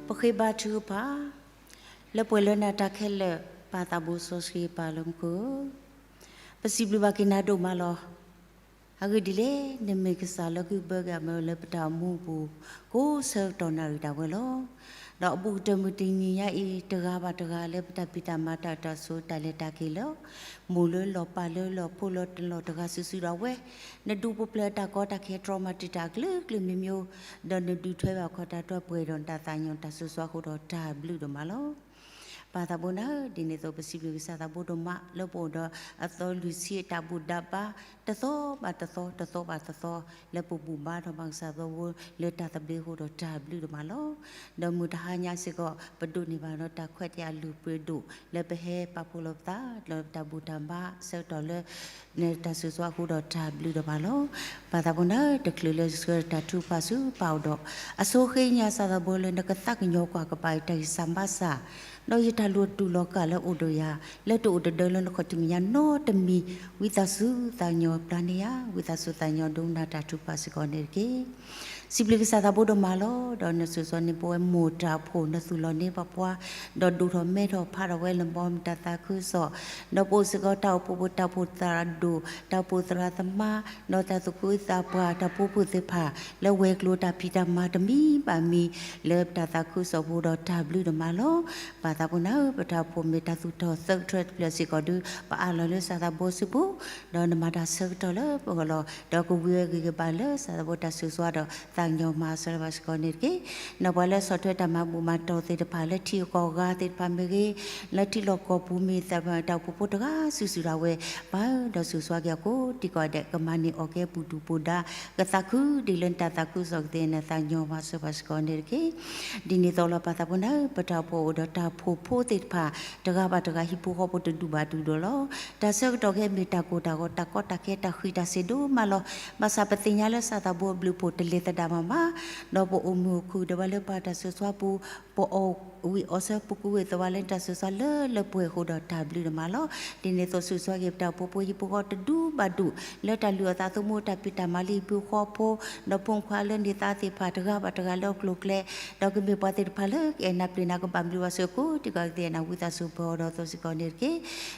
ပဃ့ဘါထုကဖၣ်, လၢပှဲၤလၢနၤတၢ်ခဲလၢာ် ပၢ်သးဘိစီဆှံပၢ်လၢမူခိၣ်, ပစံးဘျုးဘၣ်က့ၤနၤဒိၣ်မးလီၤ. အဂ့ၢ်ဒ်လဲၣ် နမ့ၢ်ကစၢ်လၢဂံၢ်ဘၢက့ၤအမ့ၢ်လၢပတၢ်အိၣ်မူအပူၤ ကိးဆၢကတီၢ်နၣ်ရံၣ်ဒၣ်ဝဲလီၤ. ဒီးအဘူးကတၢၢ်မုၢ်တနံၤညါအံၤ တဂၤဘၣ်တဂၤလၢပတၢ်ဖံးတၢ်မၤတၢ်အိၣ်တၢ်ဆိးတၢ်လဲၤတၢ်က့ၤလၢ မိၢ်လၢလီၢ်ပၢ်လၢလီၢ် ဖိလၢတလီၢ်တဂၤစုာ်စုာ်ဒၣ်ဝဲ, နဒုးပူၤဖျဲးတၢ်ကီတၢ်ခဲတြီမၤတံာ်တာ်အကလုာ်ကလုာ်မံၤမံၤ, ဒီးနဒုးထွဲဘၣ်ခီၣ်တၢ်တြီပှဲၤဒီးနတၢ်သးကညီၤတၢ်ဆိၣ်ဂ့ၤဆိၣ်ဝါအဃိဒီးတၢ်ဘျုးဒိၣ်မးလီၤ. ပၢ်သးဘိနၤ, ဒ်န့ၣ်အသိးပစံးဘျုးကစၢ်သးဘိဒိၣ်မးလၢပအိၣ်ဒီးအသီလွံၢ်ဆံအတၢ်ဘူၣ်တၢ်ဘါ တသီဘၣ်တသီ တသီဘၣ်တသီ လၢပဘူၣ်ဘါထီၣ်ဘၣ်ကစၢ်သးဘိလၢတၢ်သဘျ့အဃိဒီးတၢ်ဘျုးဒိၣ်မးလီၤ. ဒီးမုၢ်တဟါညါစ့ၢ်ကီး ပဒိးန့ၢ်ဘၣ်ဒီးတၢ်ခွဲးတၢ်ယာ်လုၢ်ပှ့ၤဒိၣ်လၢပဟဲပာ်ဖှိၣ်လိာ်ပသး ဒီးတၢ်ဘူၣ်တၢ်ဘါဆၢကတီၢ်လၢ နတၢ်ဆိၣ်ဂ့ၤဆိၣ်ဝါအဃိဒီးတၢ်ဘျုးဒိၣ်မးလီၤ. ပၢ်သးဘိနၤ, တချုးလၢဆှၢတၢ်ထုကဖၣ်ဆူပၢ်အိၣ်ဒီး အဆိဃ့ညါစၢ်သးဘိလၢနကသးကညီၤကွၢ်ကပၤအံၤတၢ်ဂံၢ်စၢ်ဘါစၢ်, ဒီးယတၢ်လိၣ်တူၢ်လိာ်ကၢ်လၢအိၣ်ဒီးယၤ လၢတအိၣ်တဒၢလၢနခီၣ်ထံးမဲာ်ညါနီတမံၤ, ဝံသးစူၤသးကညီၤပျၢ်န့ၢ်ယၤ, ဝံသးစူၤသးကညီၤဒိကနၣ်တၢ်ထုကဖၣ်စ့ၢ်ကီးန့ၣ်တက့ၢ်. စံးဘျုးကစၢ်သးဘိဒိၣ်မးလီၤ. ဒီးနဆိၣ်ဂ့ၤန့ၢ်ပဝဲမိၢ်တၢ်အိၣ်ဖှိၣ် နသူၣ်လီၤန့ၢ်ပပှၤ, ဒီးဒိၣ်ထီၣ်မဲထီၣ်ဖးထီၣ်ဝဲလၢဘီမုၢ်တၢ်သးခုကစီၣ်, ဒီးပအိၣ်စ့ၢ်ကီးတၢ်အိၣ်ဖှိၣ်ဖိတၢ်အိၣ်ဖှိၣ်သရၣ်ဒိၣ်, တၢ်အိၣ်ဖှိၣ်သရၣ်သမါ, ဒီးတၢ်သူၣ်ခုသးပှၢ်တၢ်ဖိဖုသ့ၣ်တဖၣ် လၢဝဲၤကျိၤတၢ်ဖံးတၢ်မၤတမံၤဘၣ်မံၤ လၢပတၢ်သးခုကစီၣ်ပူၤဒီးတၢ်ဘျုးဒိၣ်မးလီၤ. ပၢ်သးပူၤနၤဧၢ, ပတၢ်အိၣ်ဖှိၣ်မ့ၢ်တၢ်သူၣ်ထီၣ်သၢကထၢတဖျၢၣ်စ့ၢ်ကီးဒီး ပအးလီၤလၢကစၢ်သးဘိစုပူၤ, ဒီးနမၤတၢ်ဆၢကတီၢ်လၢပဂီၢ်လီၤ. ဒီးကဝံၤဝဲဂ့ၤဂ့ၤဘၣ်လၢကစၢ်သးဘိတၢ်ဆိၣ်ဂ့ၤဒီး သးကညီၤမၤစၢၤလၢပှၤစ့ၢ်ကီးန့ၣ်တက့ၢ်. ဒီးပှၤလၢဆီၣ်ထွဲတၢ်မၤဘူၣ်မၤတီၢ်သ့ၣ်တဖၣ် လၢထံဂုၤကီၢ်ဂၤသ့ၣ်တဖၣ်မ့ၢ်ဂ့ၤ, လၢထံလီၢ်ကီၢ်ပူၤမ့ၢ်သ့ၣ်တဖၣ် တၢ်အိၣ်ဖှိၣ်ဖိတဂၤစုာ်စုာ်ဒၣ်ဝဲ, ပၢ်ဧၢ, ဒီးဆိၣ်ဂ့ၤက့ၤအီၤကိးဒံကိးဂၤဒဲး ကမၤန့ၢ်အီၣ်ကဲပူၤဒူၣ်ပူၤဒါ, ကသးခုဒ်လၢနတၢ်သးခုကစီၣ်ကသ့ၣ် နသးကညီၤမၤစၢၤပှၤစ့ၢ်ကီးန့ၣ်တက့ၢ်. ဒ်န့ၣ်အသိးလီၤ ပၢ်သးပူၤနၤဧၢ, ပတၢ်အိၣ်ဖှိၣ်အိၣ်ဒီးတၢ်အိၣ်ဖှိၣ်ဖိသ့ၣ်တဖၣ် တဂၤဘၣ်တဂၤ ဟံၣ်ဖိဃီဖိတဒူၣ်ဘၣ်တဒူၣ်ဒီးလီၤ. တၢ်ဆၢကတီၢ်ခဲအံၤမ့ၢ်တၢ်ကိၢ်တၢ်ဂီၤ တၢ်ကီတၢ်ခဲ တၢ်ဃံးတၢ်စ့ၤဒိၣ်မးလီၤ. ဘၣ်ဆၣ်ပသ့ၣ်ညါလၢကစၢ်သးဘိအဘျုးအဖှိၣ်တလဲၤသဒၣ်မးမး, ဒီးပအိၣ်မုာ်အိၣ်ခုၣ်ဒီးပှၤလၢပှၤတၢ်ဆိၣ်ဂ့ၤပူၤ, ပအီၣ်ဝံၤအီၣ်ဆၢ ပူၤကွံာ်ဝံၤသးဝးလၢတၢ်ဆိၣ်ဂ့ၤလၢလၢပှဲၤပှဲၤအဃိဒီးတၢ်ဘျုးဒိၣ်မးလီၤ. ဒ်န့ၣ်အသိးဆိၣ်ဂ့ၤက့ၤပတၢ်အိၣ်ဖှိၣ်ဖိ ဟံၣ်ဖိဃီဖိတဒူၣ်ဘၣ်ဒူၣ် လၢတၢ်လုၢ်အီၣ်သးသမူ တၢ်ဖံးတၢ်မၤလၢဟံၣ်ဖိဃီဖိ, ဒီးဖိမုၣ်ဖိခွါလၢန့ၢ်သါသ့ၣ်တဖၣ် တဂၤဘၣ်တဂၤလၢအကျိၤအကျဲ, ဒီးကမ့ၢ်ပှၤသ့ၣ်တဖၣ်လၢကအဲၣ်နၤပျဲၢ်နၤ ကဘၣ်ဘျုးဘၣ်ဆိၣ်ဂ့ၤကိးဒံကိးဂၤသ့ၣ် နဝံသးစူၤပၢၤအီၤဒီးသိးစ့ၢ်ကီးန့ၣ်တက့ၢ်.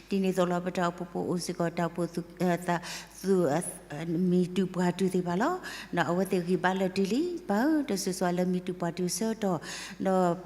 ဒ်န့ၣ်အသိးလီၤ ပတၢ်အိၣ်ဖှိၣ်ဖိအိၣ်စ့ၢ်ကီးတၢ်အိၣ်ဖှိၣ် သူၣ် မံၤတုၤပှၤတုၤသ့ၣ်တဖၣ်လီၤ. ဒီးအဝဲသ့ၣ်ဂံၢ်ဘါလၢာ်တ့ၢ်လံ, ပၢ်ဧၢ, ဒီးဆိၣ်ဂ့ၤလၢမံၤတုၤပှၤတုၤဆၢကတီၢ်, ဒီးပၢ်ဧၢ,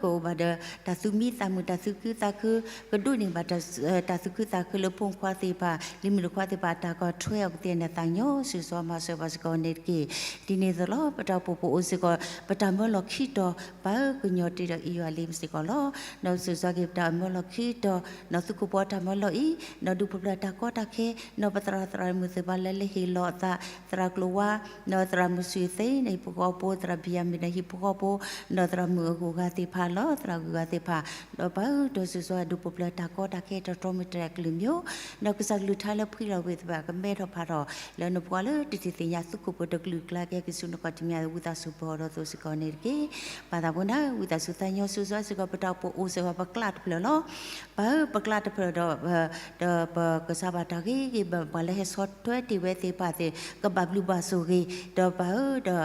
ကအိၣ်ဘၣ်ဒီးတၢ်သူၣ်မံသးမုာ် တၢ်သူၣ်ခုသးခု, ကဒိးန့ၢ်ဘၣ်တၢ်သူၣ်ခုသးခုလၢဖိမုၣ်ဖိခွါသ့ၣ်တဖၣ် လံၤမုၣ်လံၤခွါသ့ၣ်တဖၣ် တၢ်ကီထွဲအီၤကသ့ၣ် နသးကညီၤဆိၣ်ဂ့ၤမၤစၢၤပှၤစ့ၢ်ကီးန့ၣ်တက့ၢ်. ဒ်န့ၣ်အသိးလီၤ ပတၢ်အိၣ်ဖှိၣ်ဖိအိၣ်စ့ၢ်ကီး ပတၢ်မၢလီၢ်ခံတီၤ, ပၢ်ဧၢ, ကညီၤတ့ၢ်ဒီးအံၤယွၤလံမ့ၢ်စ့ၢ်ကီးလီၤ. ဒီးဆိၣ်ဂ့ၤက့ၤပတၢ်မၢလီၢ်ခံတီၤ, ဒီးသုးခိၣ်ဖိတၢ်မၢလီၢ်အံၤ, ဒီးဒူၣ်ပျၢၤတၢ်ကီတၢ်ခဲ, ဒီးပသရၣ်သရၣ်မုၣ်သ့ၣ်တဖၣ်လၢလၢဟ့ၣ်လီၤအသး, သရၣ်ကျိၤဝါ, ဒီးသရၣ်မုၣ်စူၢ်သ့, ဒီးဟံၣ်ဖိဃီဖိ, သရၣ်ဘံၣ်ယၤမံၣ်ဒီးဟံၣ်ဖိဃီဖိ, ဒီးသရၣ်မုၣ်အဂုၤအဂၤသ့ၣ်တဖၣ်လီၤ, သရၣ်ဂုၤအဂၤသ့ၣ်တဖၣ်, ဒီးပၢ်ဧၢ, ဒီးဆိၣ်ဂ့ၤဒူၣ်ပျၢၤတၢ်ကီတၢ်ခဲ တၢ်တြီမ့ၢ်တၢ်ကလုၢ်မံၤ, ဒီးကစၢ်ကလုၢ်ကထါလၢဖှံလီၤဝ့ၢ်သ့ၣ်တဖၣ် ကမဲထီၣ်ဖးထီၣ် လၢနပှၤလၢတထံၣ်သ့ၣ်ညါ သူၣ်ခုပှဲၤတကလုာ်ကျါကဲက့ၤဆူနခီၣ်ထံးမ့ၢ် ဝံသးစူၤပၢၤအီၤဒီးသိးစ့ၢ်ကီးန့ၣ်တက့ၢ်. ပၢ်သးပှဲၤနၤဧၢ, ဝံသးစူၤသးညီဆိၣ်ဂ့ၤစ့ၢ်ကီး ပတၢ်အိၣ်ဖှိၣ်အိၣ်စ့ၢ်ကီး ပကျးတဖျၢၣ်လီၤ. ပၢ်ဧၢ, ပကျးတဖျၢၣ်ဒီး, ဒီးပကစၢ်ဘၣ်တၢ်ဂ့ၤဂ့ၤဘၣ် ပှၤလၢဟဲဆီၣ်ထွဲတ့ၢ်ဝဲသ့ၣ်တဖၣ်သ့ၣ် ကဘၣ်ဘျုးဘၣ်ဆိၣ်ဂ့ၤ, ဒီးပၢ်ဧၢ,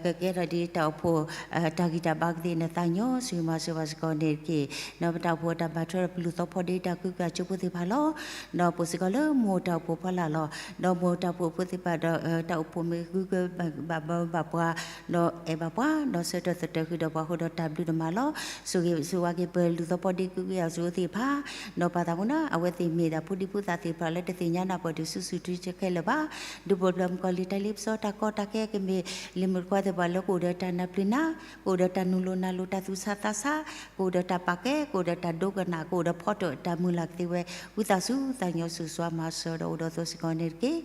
ဒီး ကကဲထီၣ်ဒ်တၢ်အိၣ်ဖှိၣ် တၢ်ဂံၢ်တၢ်ဘါကသ့ၣ် နသးကညီၤဆိၣ်ဂ့ၤမၤစၢၤပှၤစ့ၢ်ကီးန့ၣ်တက့ၢ်. ဒီးပတၢ်အိၣ်ဖှိၣ်တၢ်ဘၣ်ထွဲဒီးပလုၢ်သီဖီဒ့တၢ်ကံၢ်ကံၢ်အကၠိဖိသ့ၣ်တဖၣ်လီၤ. ဒီးပအိၣ်စ့ၢ်ကီးလၢမိၢ်တၢ်အိၣ်ဖှိၣ်ဖီလာ်လီၤ. ဒီးမိၢ်တၢ်အိၣ်ဖှိၣ်ဖိသ့ၣ်တဖၣ်ဒီး တၢ်အိၣ်ဖှိၣ်မ့ၢ်ဂုၤကဘၣ်ဘၣ်ဘၣ်ပှၤ, ဒီးအဲၣ်ဘၣ်ပှၤ, ဒီးဆၢထၢၣ်သတြၢၢ်ဃုာ်ဒီးပှၤအဃိဒီးတၢ်ဘျုးဒိၣ်မးလီၤ. ဆိၣ်ဂ့ၤဆိၣ်ဝါက့ၤပလုၢ်သီဖီဒ့ကံၢ်ကံၢ်အကၠိသ့ၣ်တဖၣ်, ဒီးပၢ်သးပှဲၤနၤဧၢ, အဝဲသ့ၣ်မ့ၢ်ဒၣ်ဖိဒံဖိသၣ်သ့ၣ်တဖၣ်လၢတသ့ၣ်ညါနၢ်ပၢၢ်ဒံးဆူၣ်ဆူၣ်ထီထီခဲလၢာ်ဘၣ်. ဒူၣ်ပျၢၤပျၢၤမုၣ်ကီၤလံၤ တၢ်လ့ပစီတၢ်ကီတၢ်ခဲ ကမ့ၢ်လံၤမုၣ်တခွါသ့ၣ်တဖၣ်လၢကအိၣ်ဒီးတၢ်နၢ်ပျံၤနၢ်, ကအိၣ်ဒီးတၢ်နုာ်လီၤနၢ်လီၤ တၢ်သူၣ်ဆါသးဆါ, ကအိၣ်ဒီးတၢ်ပာ်ကဲ, ကအိၣ်ဒီးတၢ်ဒိကနၣ်, ကအိၣ်ဒီးဖီတၢၣ်တၢ်မုၢ်လၢ်ကသ့ဝဲ, ဝံသးစူၤသးကညီၤဆိၣ်ဂ့ၤမၤစၢၤဒီးအိၣ်ဒီးသိးစ့ၢ်ကီးန့ၣ်တက့ၢ်.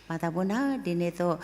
ပၢ်သးပှဲၤနၤဧၢ, ဒ်န့ၣ်အသိး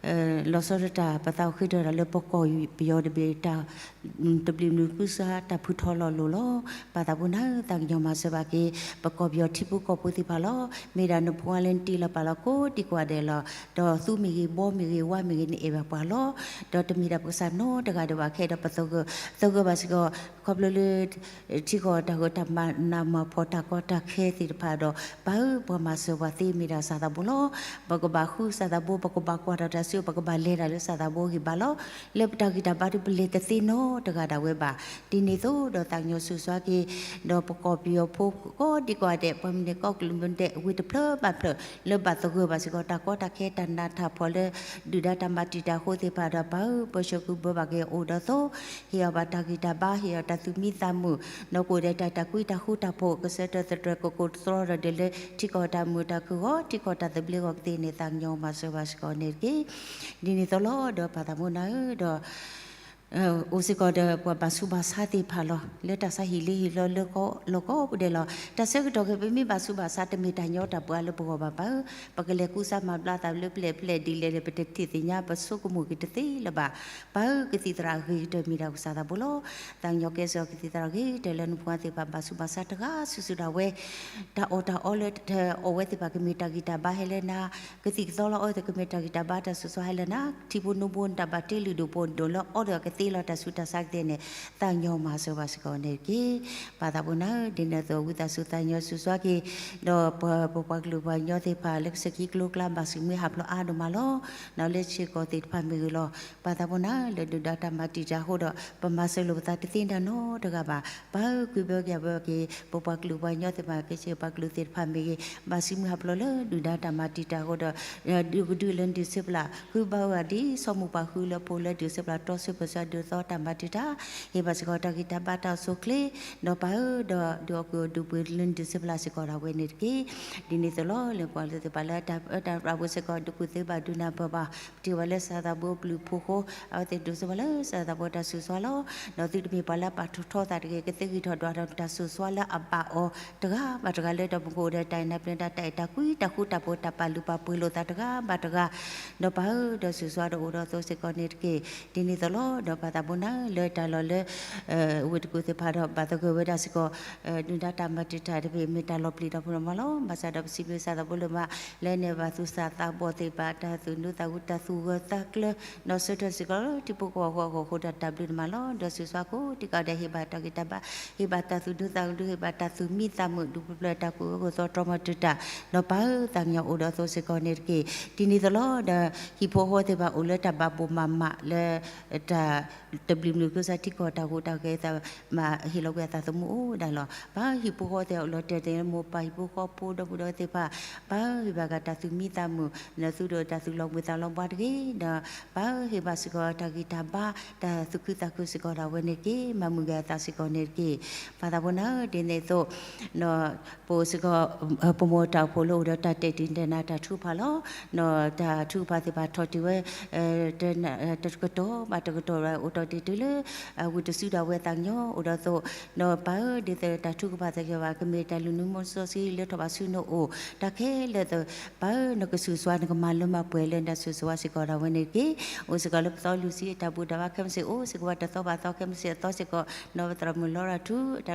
ဒီး လီၤဆီဒၣ်တၢ် ပသးအိၣ်ဃ့ထီၣ်တၢ်လၢပကီၢ်ပယီၤတဘ့ၣ်တၢ် တဘျုးမနုၤဃုစါတၢ်ဖုထီလီၤလိၤလီၤ. ပၢ်သးပှဲၤနၤဧၢ, သးကညီၤမၤစၢၤဘၣ်က့ၤ ပကီၢ်ပယီၤထံဖိကီၢ်ဖိသ့ၣ်တဖၣ်လီၤ. မ့ၢ်ဒၣ်နဖိခွါလၢနတ့လီၤပာ်လီၤကိးဒံကိးဂၤဒဲးလီၤ. ဒီးသူမ့ၢ်ဂ့ၤ ဘီမ့ၢ်ဂ့ၤ ဝါမ့ၢ်ဂ့ၤ နအဲၣ်ဘၣ်ပှၤလီၤ. ဒီးတမ့ၢ်ဒၣ်ပကစၢ်နီတဂၤဒံးဘၣ် ခဲဒီးပသဂၢၢ်ဘၣ်စ့ၢ်ကီး ခီဖျိလၢ ထံကီၢ်တၢ်ဂ့ၢ်တၢ်မၤနးမၤဖှီၣ်တၢ်ကီတၢ်ခဲသ့ၣ်တဖၣ်ဒီး ပၢ်ဧၢ ပှၤမၤစၢၤပှၤသ့မ့ၢ်ဒၣ်ကစၢ်သးဘိလီၤ. ပကဘၣ်ဃုကစၢ်သးဘိ, ပကဘၣ်ကွၢ်ထီၣ်တၢ်စု, ပကဘၣ်လဲၤတၢ်လၢကစၢ်သးဘိဂံၢ်ဘါလီၤ. လၢပတၢ်ဂံၢ်တၢ်ဘါဒီးပလဲၤတသ့နီတဂၤဒၣ်ဝဲဘၣ်. ဒ်န့ၣ်အသိးဒီးသးကညီၤဆိၣ်ဂ့ၤက့ၤ ဒီးပကီၢ်ပယီၤဖိကိးဒံကိးဂၤဒဲး, ပှၤမုၢ်နံၤကိးကလုာ်မုၢ်ဒဲး ဝ့ၢ်တဖျၢၣ်ဘၣ်တဖျၢၣ် လၢဘၣ်သဂၢၢ်ဘၣ်စ့ၢ်ကီး တၢ်ကီတၢ်ခဲ တၢ်နးတၢ်ဖှီၣ်လၢ ဒုၣ်ဒါတၢ်မၤတံာ်တာ်အဃိသ့ၣ်တဖၣ်ဒီး ပၢ်ဧၢ ပၢဆှၢက့ၤဘၢဘၣ်က့ၤအိၣ်ဒီးသိး, ဟ့ၣ်အီၤဘၣ်တၢ်ဂံၢ်တၢ်ဘါ, ဟ့ၣ်အီၤတၢ်သူၣ်မံသးမုာ်, ဒီးကအိၣ်ဒီးတၢ် တၢ်ကွံတၢ်ဃူတၢ်ဖိး ကဆၢထၢၣ်သတြီၤ ကကိးတြီဒီးဒဲးလၢ ထံကီၢ်တၢ်မုာ်တၢ်ခုၣ်ဂီၤ, ထံကီၢ်တၢ်သဘျ့ဂီၤကသ့န့ၣ် သးကညီၤမၤစၢၤဘၣ်စ့ၢ်ကီးန့ၣ်တက့ၢ်. ဒ်န့ၣ်အသိးလီၤ. ဒီးပၢ်သးမိၢ်နၤဧၢ, ဒီး အိၣ်စ့ၢ်ကီးဒီးပှၤဘၣ်ဆူးဘၣ်ဆါသ့ၣ်တဖၣ်လီၤ. လၢတၢ်ဆါဟံၣ်လ့ဟံၣ်လီၤလၢကီၢ်လီၤကီၢ်ပူၤဒဲးလီၤ. တၢ်ဆၢကတီၢ်ခဲအံၤ ပမ့ၢ်ဘၣ်ဆူးဘၣ်ဆါ တမ့ၢ်တၢ်ညီတၢ်ပှၢ်လၢပဂီၢ်ဘၣ် ပၢ်ဧၢ, ပကလဲၤကူစါမၤဘျါသးလၢပျဲၢ်ပျဲၢ်ဒ်လဲၣ်န့ၣ် ပတထံၣ်သ့ၣ်ညါ ပဆိကမိၣ်က့ၤတသ့လၢၤဘၣ်. ပၢ်ဧၢ, ကသံၣ်သရၣ်အဂ့ၤကတၢၢ်မ့ၢ်ဒၣ်ကစၢ်သးဘိလီၤ. သးကညီၤကဲစ့ၢ်ကီးကသံၣ်သရၣ်အဂ့ၤကတၢၢ်လၢနဖိခွါသ့ၣ်တဖၣ် ဘၣ်ဆူးဘၣ်ဆါတဂၤစုာ်စုာ်ဒၣ်ဝဲ တၢ်အီၣ်တၢ်အီလၢအီၣ်ဝဲသ့ၣ်တဖၣ် ကမ့ၢ်တၢ်ဂံၢ်တၢ်ဘါဟဲလၢနၤ, ကသံၣ်ကသီလၢအီဝဲသ့ၣ် ကမ့ၢ်တၢ်ဂံၢ်တၢ်ဘါတၢ်ဆူးဆါဟဲလၢနၤ, ထံဖိနိဖိတၢ်ဘၣ်တ့လုၢ်ဒိၣ်ပှ့ၤဒိၣ်လၢအီဒီးကသ့ လီၤတၢ်ဆူးတၢ်ဆါကသ့န့ၣ် သးကညီၤမၤစၢၤဘၣ်စ့ၢ်ကီးန့ၣ်တက့ၢ်. ပၢ်သးပှၢ်နၤဧၢ, ဒ်န့ၣ်အသိး ဝံသးစူၤသးကညီၤစူၤစွါက့ၤ ဒီးပပှၤကလုာ်ပှၤကညီသ့ၣ်တဖၣ် လၢကစၢၢ်ခံကျိကျါ ဘၣ်ဆူးမုၢ်ဟးဖျိးအါဒိၣ်မးလီၤ. ဒီးလၢဆ့ကီၢ်သ့ၣ်တဖၣ်မ့ၢ်ဂ့ၤလီၤ. ပၢ်သးပှၢ်နၤဧၢ, လၢဒုၣ်ဒါတၢ်မၤတံာ်တာ်အဃိဒီး ပမၤစၢၤလိာ်ပသးတသ့တၢ်နီတဂၤဘၣ်. ပၢ်ဧၢ, ကွံဘၢက့ၤဘၢက့ၤ ပပှၤကလုာ်ပှၤကညီသ့ၣ်တဖၣ် ကစၢၢ်ပှၤကလုာ်သ့ၣ်တဖၣ်မ့ၢ်ဂ့ၤ ဘၣ်ဆူးမုၢ်ဟးဖျိးလၢဒုၣ်ဒါတၢ်မၤတံာ်တာ်အဃိဒီး ဒုးကဒုလၢဒုးစ့ပလၢ် ဃုဘၣ်ဝဲဒ် ဆီမိၢ်ပၢ်ဃုလၢဖိလၢဒုးစ့ပလၢ် တီဆၢပၢၢ်ဆၢဒုးသီတၢ်မၤတံာ်တာ် ဟ့ၣ်ဘၣ်စ့ၢ်ကီးတၢ်ဂံၢ်တၢ်ဘါတၢ်အိၣ်ဆူၣ်အိၣ်ချ့ ဒီးပၢ်ဧၢ, ဒီးဒုးအီၣ်ကုၢ်အီၣ်ဒုးပှ့ၤလၢဒုးစ့ပလၢ်စ့ၢ်ကီးဒၣ်ဝဲန့ၣ်တက့ၢ်. ဒ်န့ၣ်အသိးလီၤ လၢပှၤလၢသ့ၣ်တဖၣ်လၢတၢ်အၢတၢ်ရၣ်ဖိစ့ၢ်ကီး ဒုးကူၣ်သ့ဘၣ်ဒုးနၢ်ပၢၢ်ဘၣ် ပထံၣ်ဘၣ်လၢစးသးဘိပျုၤဖိဃိ အဝဲသ့ၣ်ဒုးစ့ပလၢ်လၢစးသးဘိတၢ်ဆူးစွါလီၤ. ဒီးသုတမ့ၢ်ပှၤလၢပာ်ထီၣ်ထီသးတဂ့ၤ ကသ့ဂံၢ်ထီၣ်ဒွးထီၣ်တၢ်ဆူးစွါလၢအဘၣ်အီၤတဂၤဘၣ်တဂၤ လၢတၢ်မူကအိၣ်ဒီးတၢ်အဲၣ်နၢ်ပျဲတၢ်အဲၣ်တၢ်ကွံ တၢ်ဃူတၢ်ဖိး တၢ်ပာ်လုၢ်ပာ်ပှ့ၤလိာ်သးတဂၤဘၣ်တဂၤ ဒီးပၢ်ဧၢ, ဒီးဆူးစွါဒီးအိၣ်ဒီးသိးစ့ၢ်ကီးန့ၣ်တက့ၢ်. ဒ်န့ၣ်အသိးလီၤ ဒီးပၢ်သးပှၢ်နၤဧၢ, လၢတၢ်လီၢ်လၢ ဝ့ၢ်တကူၣ်သ့ၣ်တဖၣ်ဒီး ဘၣ်သဂၢၢ်ဝဲဒၣ်စ့ၢ်ကီး ဒုၣ်ဒါတၢ်မၤတံာ်တာ်တဘ့ၣ် မ့ၢ်တၢ်လီၤပျံၤဒီးပနီၣ်မးလီၤ. ဘၣ်ဆၣ်ဒီးပစံးဘျုးစးသးဘိလၢမး လၢန့ၣ်ဘၣ်သူၣ်စၢ်သးဘီၣ်သ့ၣ်တဖၣ် တၢ်သူၣ်ဒူသးဂူ တၢ်သူၣ်ဂၢၢ်သးကျၢၤ ဒီးဆၢထၢၣ်စ့ၢ်ကီးလၢထံဖိကီၢ်ဖိအဂီၢ်အဃိဒီး တၢ်ဘျုးနၤမးလီၤ. ဒီးဆူးစွါကိးဒံကီးဒဲး ဟ့ၣ်ဘၣ်တၢ်ဂံၢ်တၢ်ဘါ ဟ့ၣ်ဘၣ်တၢ်သူၣ်ဒူသးဒူ ဟ့ၣ်ဘၣ်တၢ်သူၣ်မံသးမုာ် ဒုးပျၢၤတၢ်ကူၣ်အၢကူၣ်သီတြီမၤတံာ်တာ် ဒီးပၢ်ဧၢ သးကညီၤအိၣ်ဒီးသိးစ့ၢ်ကီးန့ၣ်တက့ၢ်. ဒ်န့ၣ်အသိးလီၤ ဒီးဟံၣ်ဖိဃီသ့ၣ်တဖၣ်အိၣ်လၢတၢ်ဘၣ်ဘိၣ်မးမးလၢ တၢ် တဘျုးမံၤ ကစၢ်ထံကီၢ်တၢ်ဟူးတၢ်ဂဲၤသး မၤဟ့ၣ်လီၤကွံာ်အသးသမူအိၣ်ဒၣ်လီၤ. ပၢ်ဧၢ ဟံၣ်ဖိဃီသ့ၣ်အိၣ်လီၤတဲာ်သ့ၣ် မိၢ်ပၢ်ဟံၣ်ဖိဃီဖိဒီပုၢ်ဒီဝဲၢ်သ့ၣ်တဖၣ် ပၢ်ဧၢ ဟ့ၣ်ဘၣ်က့ၤတၢ်သူၣ်မံသးမုာ် ဒီးသူၣ်ဒိၣ်တၢ်သူၣ်လီၤဘှံးသးလီၤဘှါတဂ့ၤ ဒီးပၢ်ဧၢ ဟ့ၣ်ဘၣ်စ့ၢ်ကီးတၢ်ဂံၢ်တၢ်ဘါ တၢ်သူၣ်ခုသးခုစ့ၢ်ကီးဒၣ်ဝဲန့ၣ်တက့ၢ်. မၤမုာ်က့ၤအသးစ့ၢ်ကီးန့ၣ်တက့ၢ်. ပၢ်သးပှၢ်နၤဧၢ, ဒ်န့ၣ်အသိး ပအိၣ်စ့ၢ်ကီး ပမိၢ်တၢ်အိၣ်ဖှိၣ်လၢအိၣ်ဒီးတၢ်တဲာ်တံာ်တဲာ်နါတၢ်ထုကဖၣ်လီၤ. ဒီးတၢ်ထုကဖၣ်သ့ၣ်တဖၣ်ထီၣ်တ့ၢ်ဝဲ တကတီၢ်ဘၣ်တကတီၢ် အိၣ်ထီၣ်တ့ၢ်တုၤလၢ ဝံၢ်တစုဒီးအဝဲသးကညီၤအိၣ်ဒီးသိး ဒီးပၢ်ဧၢ ဒ်သိးတၢ်ထုကဖၣ်သ့ၣ်တဖၣ် ကမ့ၢ်တၢ်လုၢ်နုာ်မီၤစီဆှံလၢထီၣ်ဘၣ်ဆူနအိၣ် တၢ်ခဲလၢာ်သ့ၣ် ပၢ်ဧၢ နကဆူးစွါ နကမၤလၢမၤပှဲၤလၢနတၢ်ဆူးစွါစ့ၢ်ကီးဒၣ်ဝဲန့ၣ်တက့ၢ်. အိၣ်စ့ၢ်ကီးလၢပသီလွံၢ်ဆံ တၢ်ဘူၣ်တၢ်ဘါခဲမုၢ်ဆ့ၣ် အိၣ်စ့ၢ်ကီးဝဲတသီဘၣ်သီခဲမုၢ်ဆ့ၣ်အသီစ့ၢ်ကီး နီၢ်ပသရၣ်မုၣ်လီရၤထူ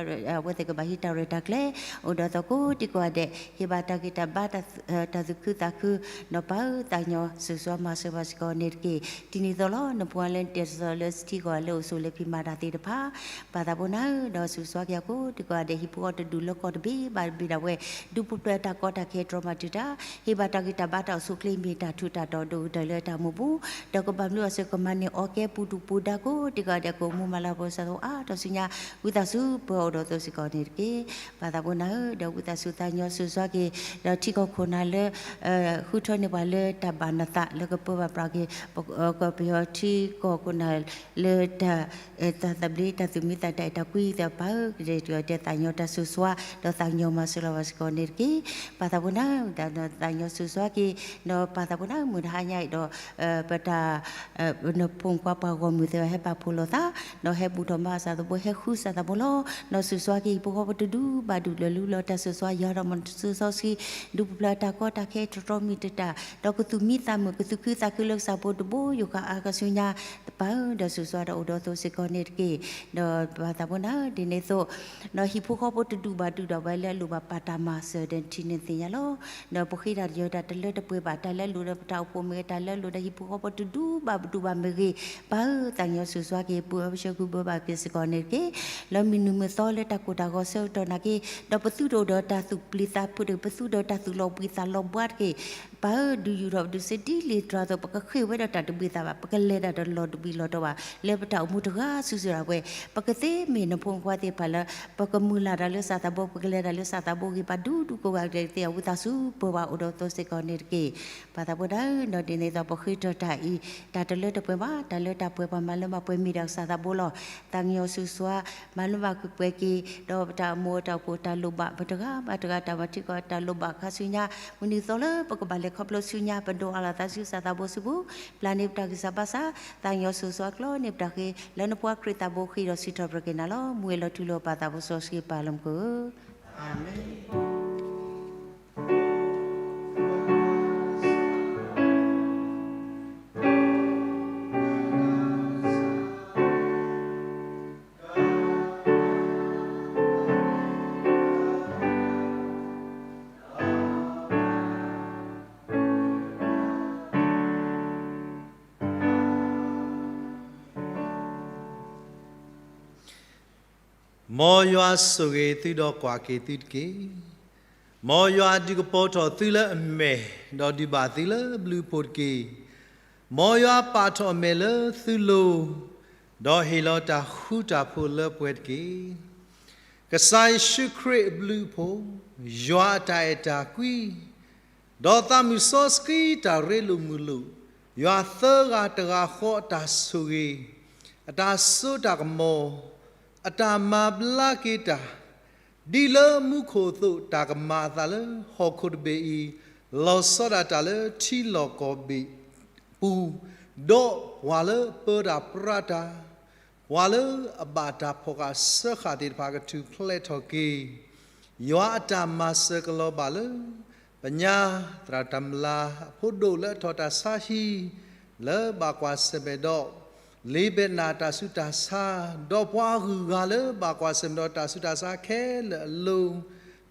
အဝဲသ့ၣ်ကဘၣ်ဟံးတၢ်ရဲၣ်တၢ်ကျဲၤ အိၣ်ဒီးသိးကိးဒံကီးဒဲး ဟ့ၣ်ဘၣ်တၢ်ဂံၢ်တၢ်ဘါ တၢ်သူၣ်ခုသးခု ဒီးပၢ်ဧၢ သးကညီၤဆူးစွါမၤစၢၤဘၣ်စ့ၢ်ကီးန့ၣ်တက့ၢ်. ဒ်န့ၣ်အသိးလီၤ နဖိလၢနတဲာ်တစီၤလၢစထံကီၢ်လၢအိၣ်ဆိးလၢဖံးမၤတၢ်သ့ၣ်တဖၣ် ပၢ်သးပှၢ်နၤဧၢ ဒီးဆူးစွါက့ၤအကိးဒံကီးဒဲး ဟံၣ်ဖိဃီတဒူၣ်လၢကီၢ်တဘ့ၣ်ဘၣ်တဘ့ၣ်ဒၣ်ဝဲ ဒုးပူၤဖျဲးတၢ်ကီတၢ်ခဲတြီမၤတံာ်တာ် ဟ့ၣ်ဘၣ်တၢ်ဂံၢ်တၢ်ဘါတၢ်အိၣ်ဆူၣ်အိၣ်ချ့ မ့ၢ်တၢ်ထူးတၢ်တီၤဒိၣ်ကတၢၢ်လၢတၢ်အိၣ်မူပူၤ ဒီးကဘၣ်မနုၤအီၤစ့ၢ်ကီး ကမၤန့ၢ်အီၣ်ကဲပူၤဒူၣ်ပူၤဒါကိးဒံကီးဒဲး ကအိၣ်မူမၤလၤကပီၤစၢၤသးအါထီၣ်ဆူညါ ဝံသးစူၤပၢၤအိၣ်ဒီးသိးစ့ၢ်ကီးန့ၣ်တက့ၢ်. ပၢ်သးပှၢ်နၤဧၢ ဒီးဝံသးစူၤသးကညီၤဆူးစွါက့ၤ ဒီးထံကီၢ်ခိၣ်နၢ်လၢ ဃုထၢန့ၢ်ပှၤလၢတၢ်ဘၣ်နသးလၢကပၢဘၣ်ပြးက့ၤ ကပယီၤထံကီၢ်ခိၣ်နၢ်လၢတၢ် တၢ်သဘျ့တၢ်သူၣ်မံသးတၢ်အဲၣ်တၢ်ကွံသ့ၣ် ပၢ်ဧၢ ကတဲာ်ကတီၤတဲာ်သးကညီၤတၢ်ဆူးစွါ ဒီးသးကညီၤမၤစၢၤလီၤဘၣ်စ့ၢ်ကီးန့ၣ်တက့ၢ်. ပၢ်သးပှၢ်နၤ သးကညီၤဆူးစွါက့ၤ ဒီးပၢ်သးပှၢ်နၤ မုၢ်တဟါညါအံၤဒီး ပတၢ် နဖိမုၣ်ခွါပှၤဂီၢ်မုၢ်သ့ၣ်တဖၣ် ဟဲပာ်ဖှိၣ်လိာ်သး ဒီးဟဲဘူၣ်ထီၣ်မၤအသးသဘိ ဟဲဃုသးသဘိလီၤ. ဒီးဆူးစွါက့ၤဟံၣ်ဖိဃီဖိတဒူၣ်ဘၣ်ဒူၣ်လၢာ်လံလီၤ တၢ်ဆူးစွါယၤဒီးမၤတၢ်ဆူးစီဆှံ ဒုးပူၤဖျဲးတၢ်ကီတၢ်ခဲတြီတြီမံၤတၢ် ဒီးကသူၣ်မံသးမုာ် ကသူၣ်ခုသးခုလၢကစၢ်ဖိတဘိယူၢ်ဃာ်အါခါဆူညါ ပၢ်ဧၢ ဒီးဆူးစွါဒီးအိၣ်ဒီးသိးစ့ၢ်ကီးန့ၣ်တက့ၢ်. ဒီးပၢ်သးပှၢ်နၤ ဒ်န့ၣ်အသိး ဒီးဟံၣ်ဖိဃီဖိတဒူၣ်ဘၣ်ဒူၣ်ဒီးဝဲလၢအလိၣ်ဘၣ်ပာ်တၢ်မၤစၢၤဒီးထံၣ်န့ၢ်သ့ၣ်ညါလီၤ. ဒီးပဃ့တၢ်တယၢၤတၢ်တလၢတပှဲၤဘၣ် တၢ်လၢအလိၣ်လၢပတၢ်အိၣ်ဖှိၣ်မ့ၢ်ဂ့ၤ တၢ်လၢအလိၣ်ဒီးဟံၣ်ဖိဃီဖိတဒူၣ်ဘၣ်ဒူၣ်ဘၣ်မ့ၢ်ဂ့ၤ ပၢ်ဧၢ သးကညီၤဆူးစွါက့ၤ ပှၤအၢပဆၢဃုာ်ဘၢဘၣ်က့ၤစ့ၢ်ကီးန့ၣ်တက့ၢ်. လၢမံၤနုၤမုၢ်သီလၢတၢ်ကိၢ်တၢ်ဂီၤဆၢကတီၢ်နာ်က့ ဒီးပသူၣ်တအိၣ်ဒီးတၢ်သူၣ်ပျံၤသးဖုးတဂ့ၤ ပသူၣ်တအိၣ်တၢ်သူၣ်လီၤဘှံးသးလီၤဘှါတဂ့ၤ ပၢ်ဧၢ ဒုးယူၢ်ထီၣ်ပဒုးစ့ဒ်လံာ်တြီအသိး ပကဃ့ၢ်ဝဲဒီးတၢ်တဘှံးသးဘၣ် ပကလဲၤတၢ်တလီၤတဘှံးလီၤတီၤဘၣ် လၢပတၢ်အိၣ်မူတဂၤစုာ်စုာ်ဒၣ်ဝဲ ပကသ့မ့ၢ်နဖိမုၣ်ခွါသ့ၣ်တဖၣ်လၢ ပကမုၢ်လၢ်တၢ်လၢစၢ်သးဘိ ပကလဲၤတၢ်လၢစၢ်သးဘိဂ့ၤ ပာ်ဒူဒူကိးဂၤဒဲးသ့ၣ် အဝံသးစူၤပၢၤဘၣ်အိၣ်ဒီးသိးစ့ၢ်ကီးန့ၣ်တက့ၢ်. ပၢ်သးပှၢ်နၤဧၢ ဒီးဒ်န့ၣ်အသိးပဃ့ထီၣ်တၢ်အံၤ တၢ်တလၢတပှဲၤဘၣ် တၢ်လၢတၢ်ပှဲၤပှၤမၤလၢမၤပှဲၤမ့ၢ်ဒၣ်ကစၢ်သးဘိလီၤ. သးကညီၤဆူးစွါ မၤလၢမၤပှဲၤက့ၤ ဒီးပတၢ်အိၣ်မူအတၢ်အိၣ်ဖှိၣ်တၢ်လိၣ်ဘၣ် ပတဂၤဘၣ်တဂၤတၢ်မၤထံကီၢ်တၢ်လိၣ်ဘၣ်ခါဆူညါ မုၢ်နံၤသီလၢပကဘၣ်လဲၤခီဖျိဆူညါ ပဒိးအးလီၤသးဆူစၢ်သးဘိစုပူၤ ပျၢ်န့ၢ်ပတၢ်ဂံၢ်စၢ်ဘါစၢ် သးကညီၤဆူးစွါကျီန့ၢ်ပတၢ်ဃ့ လၢနဖိအကြၢးသးဘိဃ့ဒီးစံးထီၣ်ပတြၢၤက့ၤနၤလီၤ. မူဝဲလီၤထူလၢပၢ်သးဘိစီဆှံပၢ်လၢမူခိၣ်ဧၢ အၤမ့ၣ်. မ်ယွၤဆိၣ်ဂ့ၤသုဒီးကွၢ်က့ၤသုတက့ၢ်. မ်ယွၤဒုးကပီၤထီၣ်သုလၢအမဲာ်, ဒီးဒုးဘၣ်သုလၢဘျုးအဖှိၣ်တက့ၢ်. မ်ယွၤပာ်ထီၣ်အမဲာ်လၢသုလိၤ, ဒီးဟ့ၣ်လီၤတၢ်ဃူတၢ်ဖိးလၢပှဲၤတက့ၢ်. ကစၢ်ယ့ၣ်ၡူးခရံာ်အဘျုးအဖှိၣ်, ယွၤအတၢ်အဲၣ်တၢ်ကွံ, ဒီးသးမုၢ်စီဆှံတၢ်ရ့လိာ်မုာ်လိာ်, ယွၤသၢဂၤတဂၤဃီအတၢ်ဆိၣ်ဂ့ၤ, အတၢ်စိတၢ်ကမီၤ, အတၢ်မၤဘျါက့ၤတၢ်, ဒ်လၢမူခိၣ်အသိးတၢ်ကမၤအသးလၢဟီၣ်ခိၣ်တဘ့ၣ်အံၤ, လီၤဆီဒၣ်တၢ်လၢထံလီၢ်ကီၢ်ဘ့ၣ်ပူၤ, ဒီးပှၤလၢအပၢတၢ်ပြးတၢ်, ပှၤလၢအဘၣ်တၢ်ဖီၣ်ဃာ်စၢဃာ်သ့ၣ်တဖၣ်ကထူၣ်ဖျဲးထီၣ်က့ၤ ယွၤအတၢ်မၤစၢၤကလီၤဘၣ်လၢ ပညါသရၣ်တၢ်မလၤအဖိဒိၣ်လၢအထီၣ်တၢ်ဆါဟံၣ် လၢဘၣ်ကွၢ်ဆၢၣ်မဲာ်ဒီး လံာ်ဘဲးနၢ်တၢ်ဆူးတၢ်ဆါ, ဒီးပှၤဂုၤဂၤလၢဘၣ်ကွၢ်ဆၢၣ်မဲာ်ဒီးတၢ်ဆူးတၢ်ဆါခဲလၢာ်အလိၤ,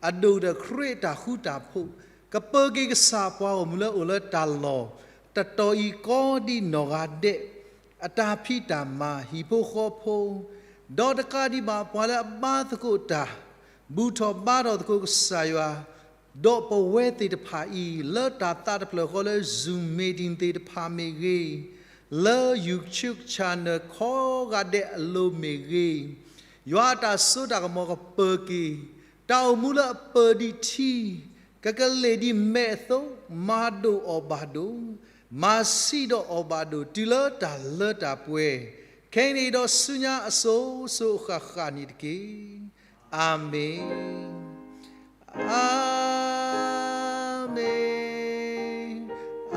အဒိၣ်ဒီးခရံာ်အတၢ်ဃူတၢ်ဖိး, ကပၢၤက့ၤကစၢ်ပှၤဂီၢ်မုၢ်လၢအိၣ်လၢတၢ်လီၢ် တတီၤအံၤကိးဒံနီၢ်ဂၤဒဲး အတၢ်ဖံးတၢ်မၤဟံၣ်ဖိဃီဖိ, ဒီးတကးဒံးဘၣ်ပှၤလၢအဘါသကိးတၢ် ဘူၣ်ထီၣ်ဘါထီၣ်သကိးကစၢ်ယွၤ, ဒီးပဝဲသ့ၣ်တဖၣ်အံၤ လၢတၢ်သးတဖျၢၣ်ဃီလၢ Zoom meeting သ့ၣ်တဖၣ်မ့ၢ်ဂ့ၤ, လၢ YouTube channel ကိးဂၤဒဲးအလိၤမ့ၢ်ဂ့ၤ, ယွၤအတၢ်စိတၢ်ကမီၤကပၢၤက့ၤ, တၢ်အိၣ်မူလၢအပၢၤဒံးထံ ကကလ့ၢ်ဒံးမဲးအသိး, မၤဒိၣ်အီၣ်ဘၣ်ဒိၣ်, မၤဆံးဒီးအီၣ်ဘၣ်ဒိၣ် တုၤလၢတၢ်လၢတၢ်ပှဲၤ, ခဲအံၤဒီးဆူညါအစိၤစိၤအဃၣ်ဃၣ်န့ၣ်တက့ၢ်. အၤမ့ၣ်.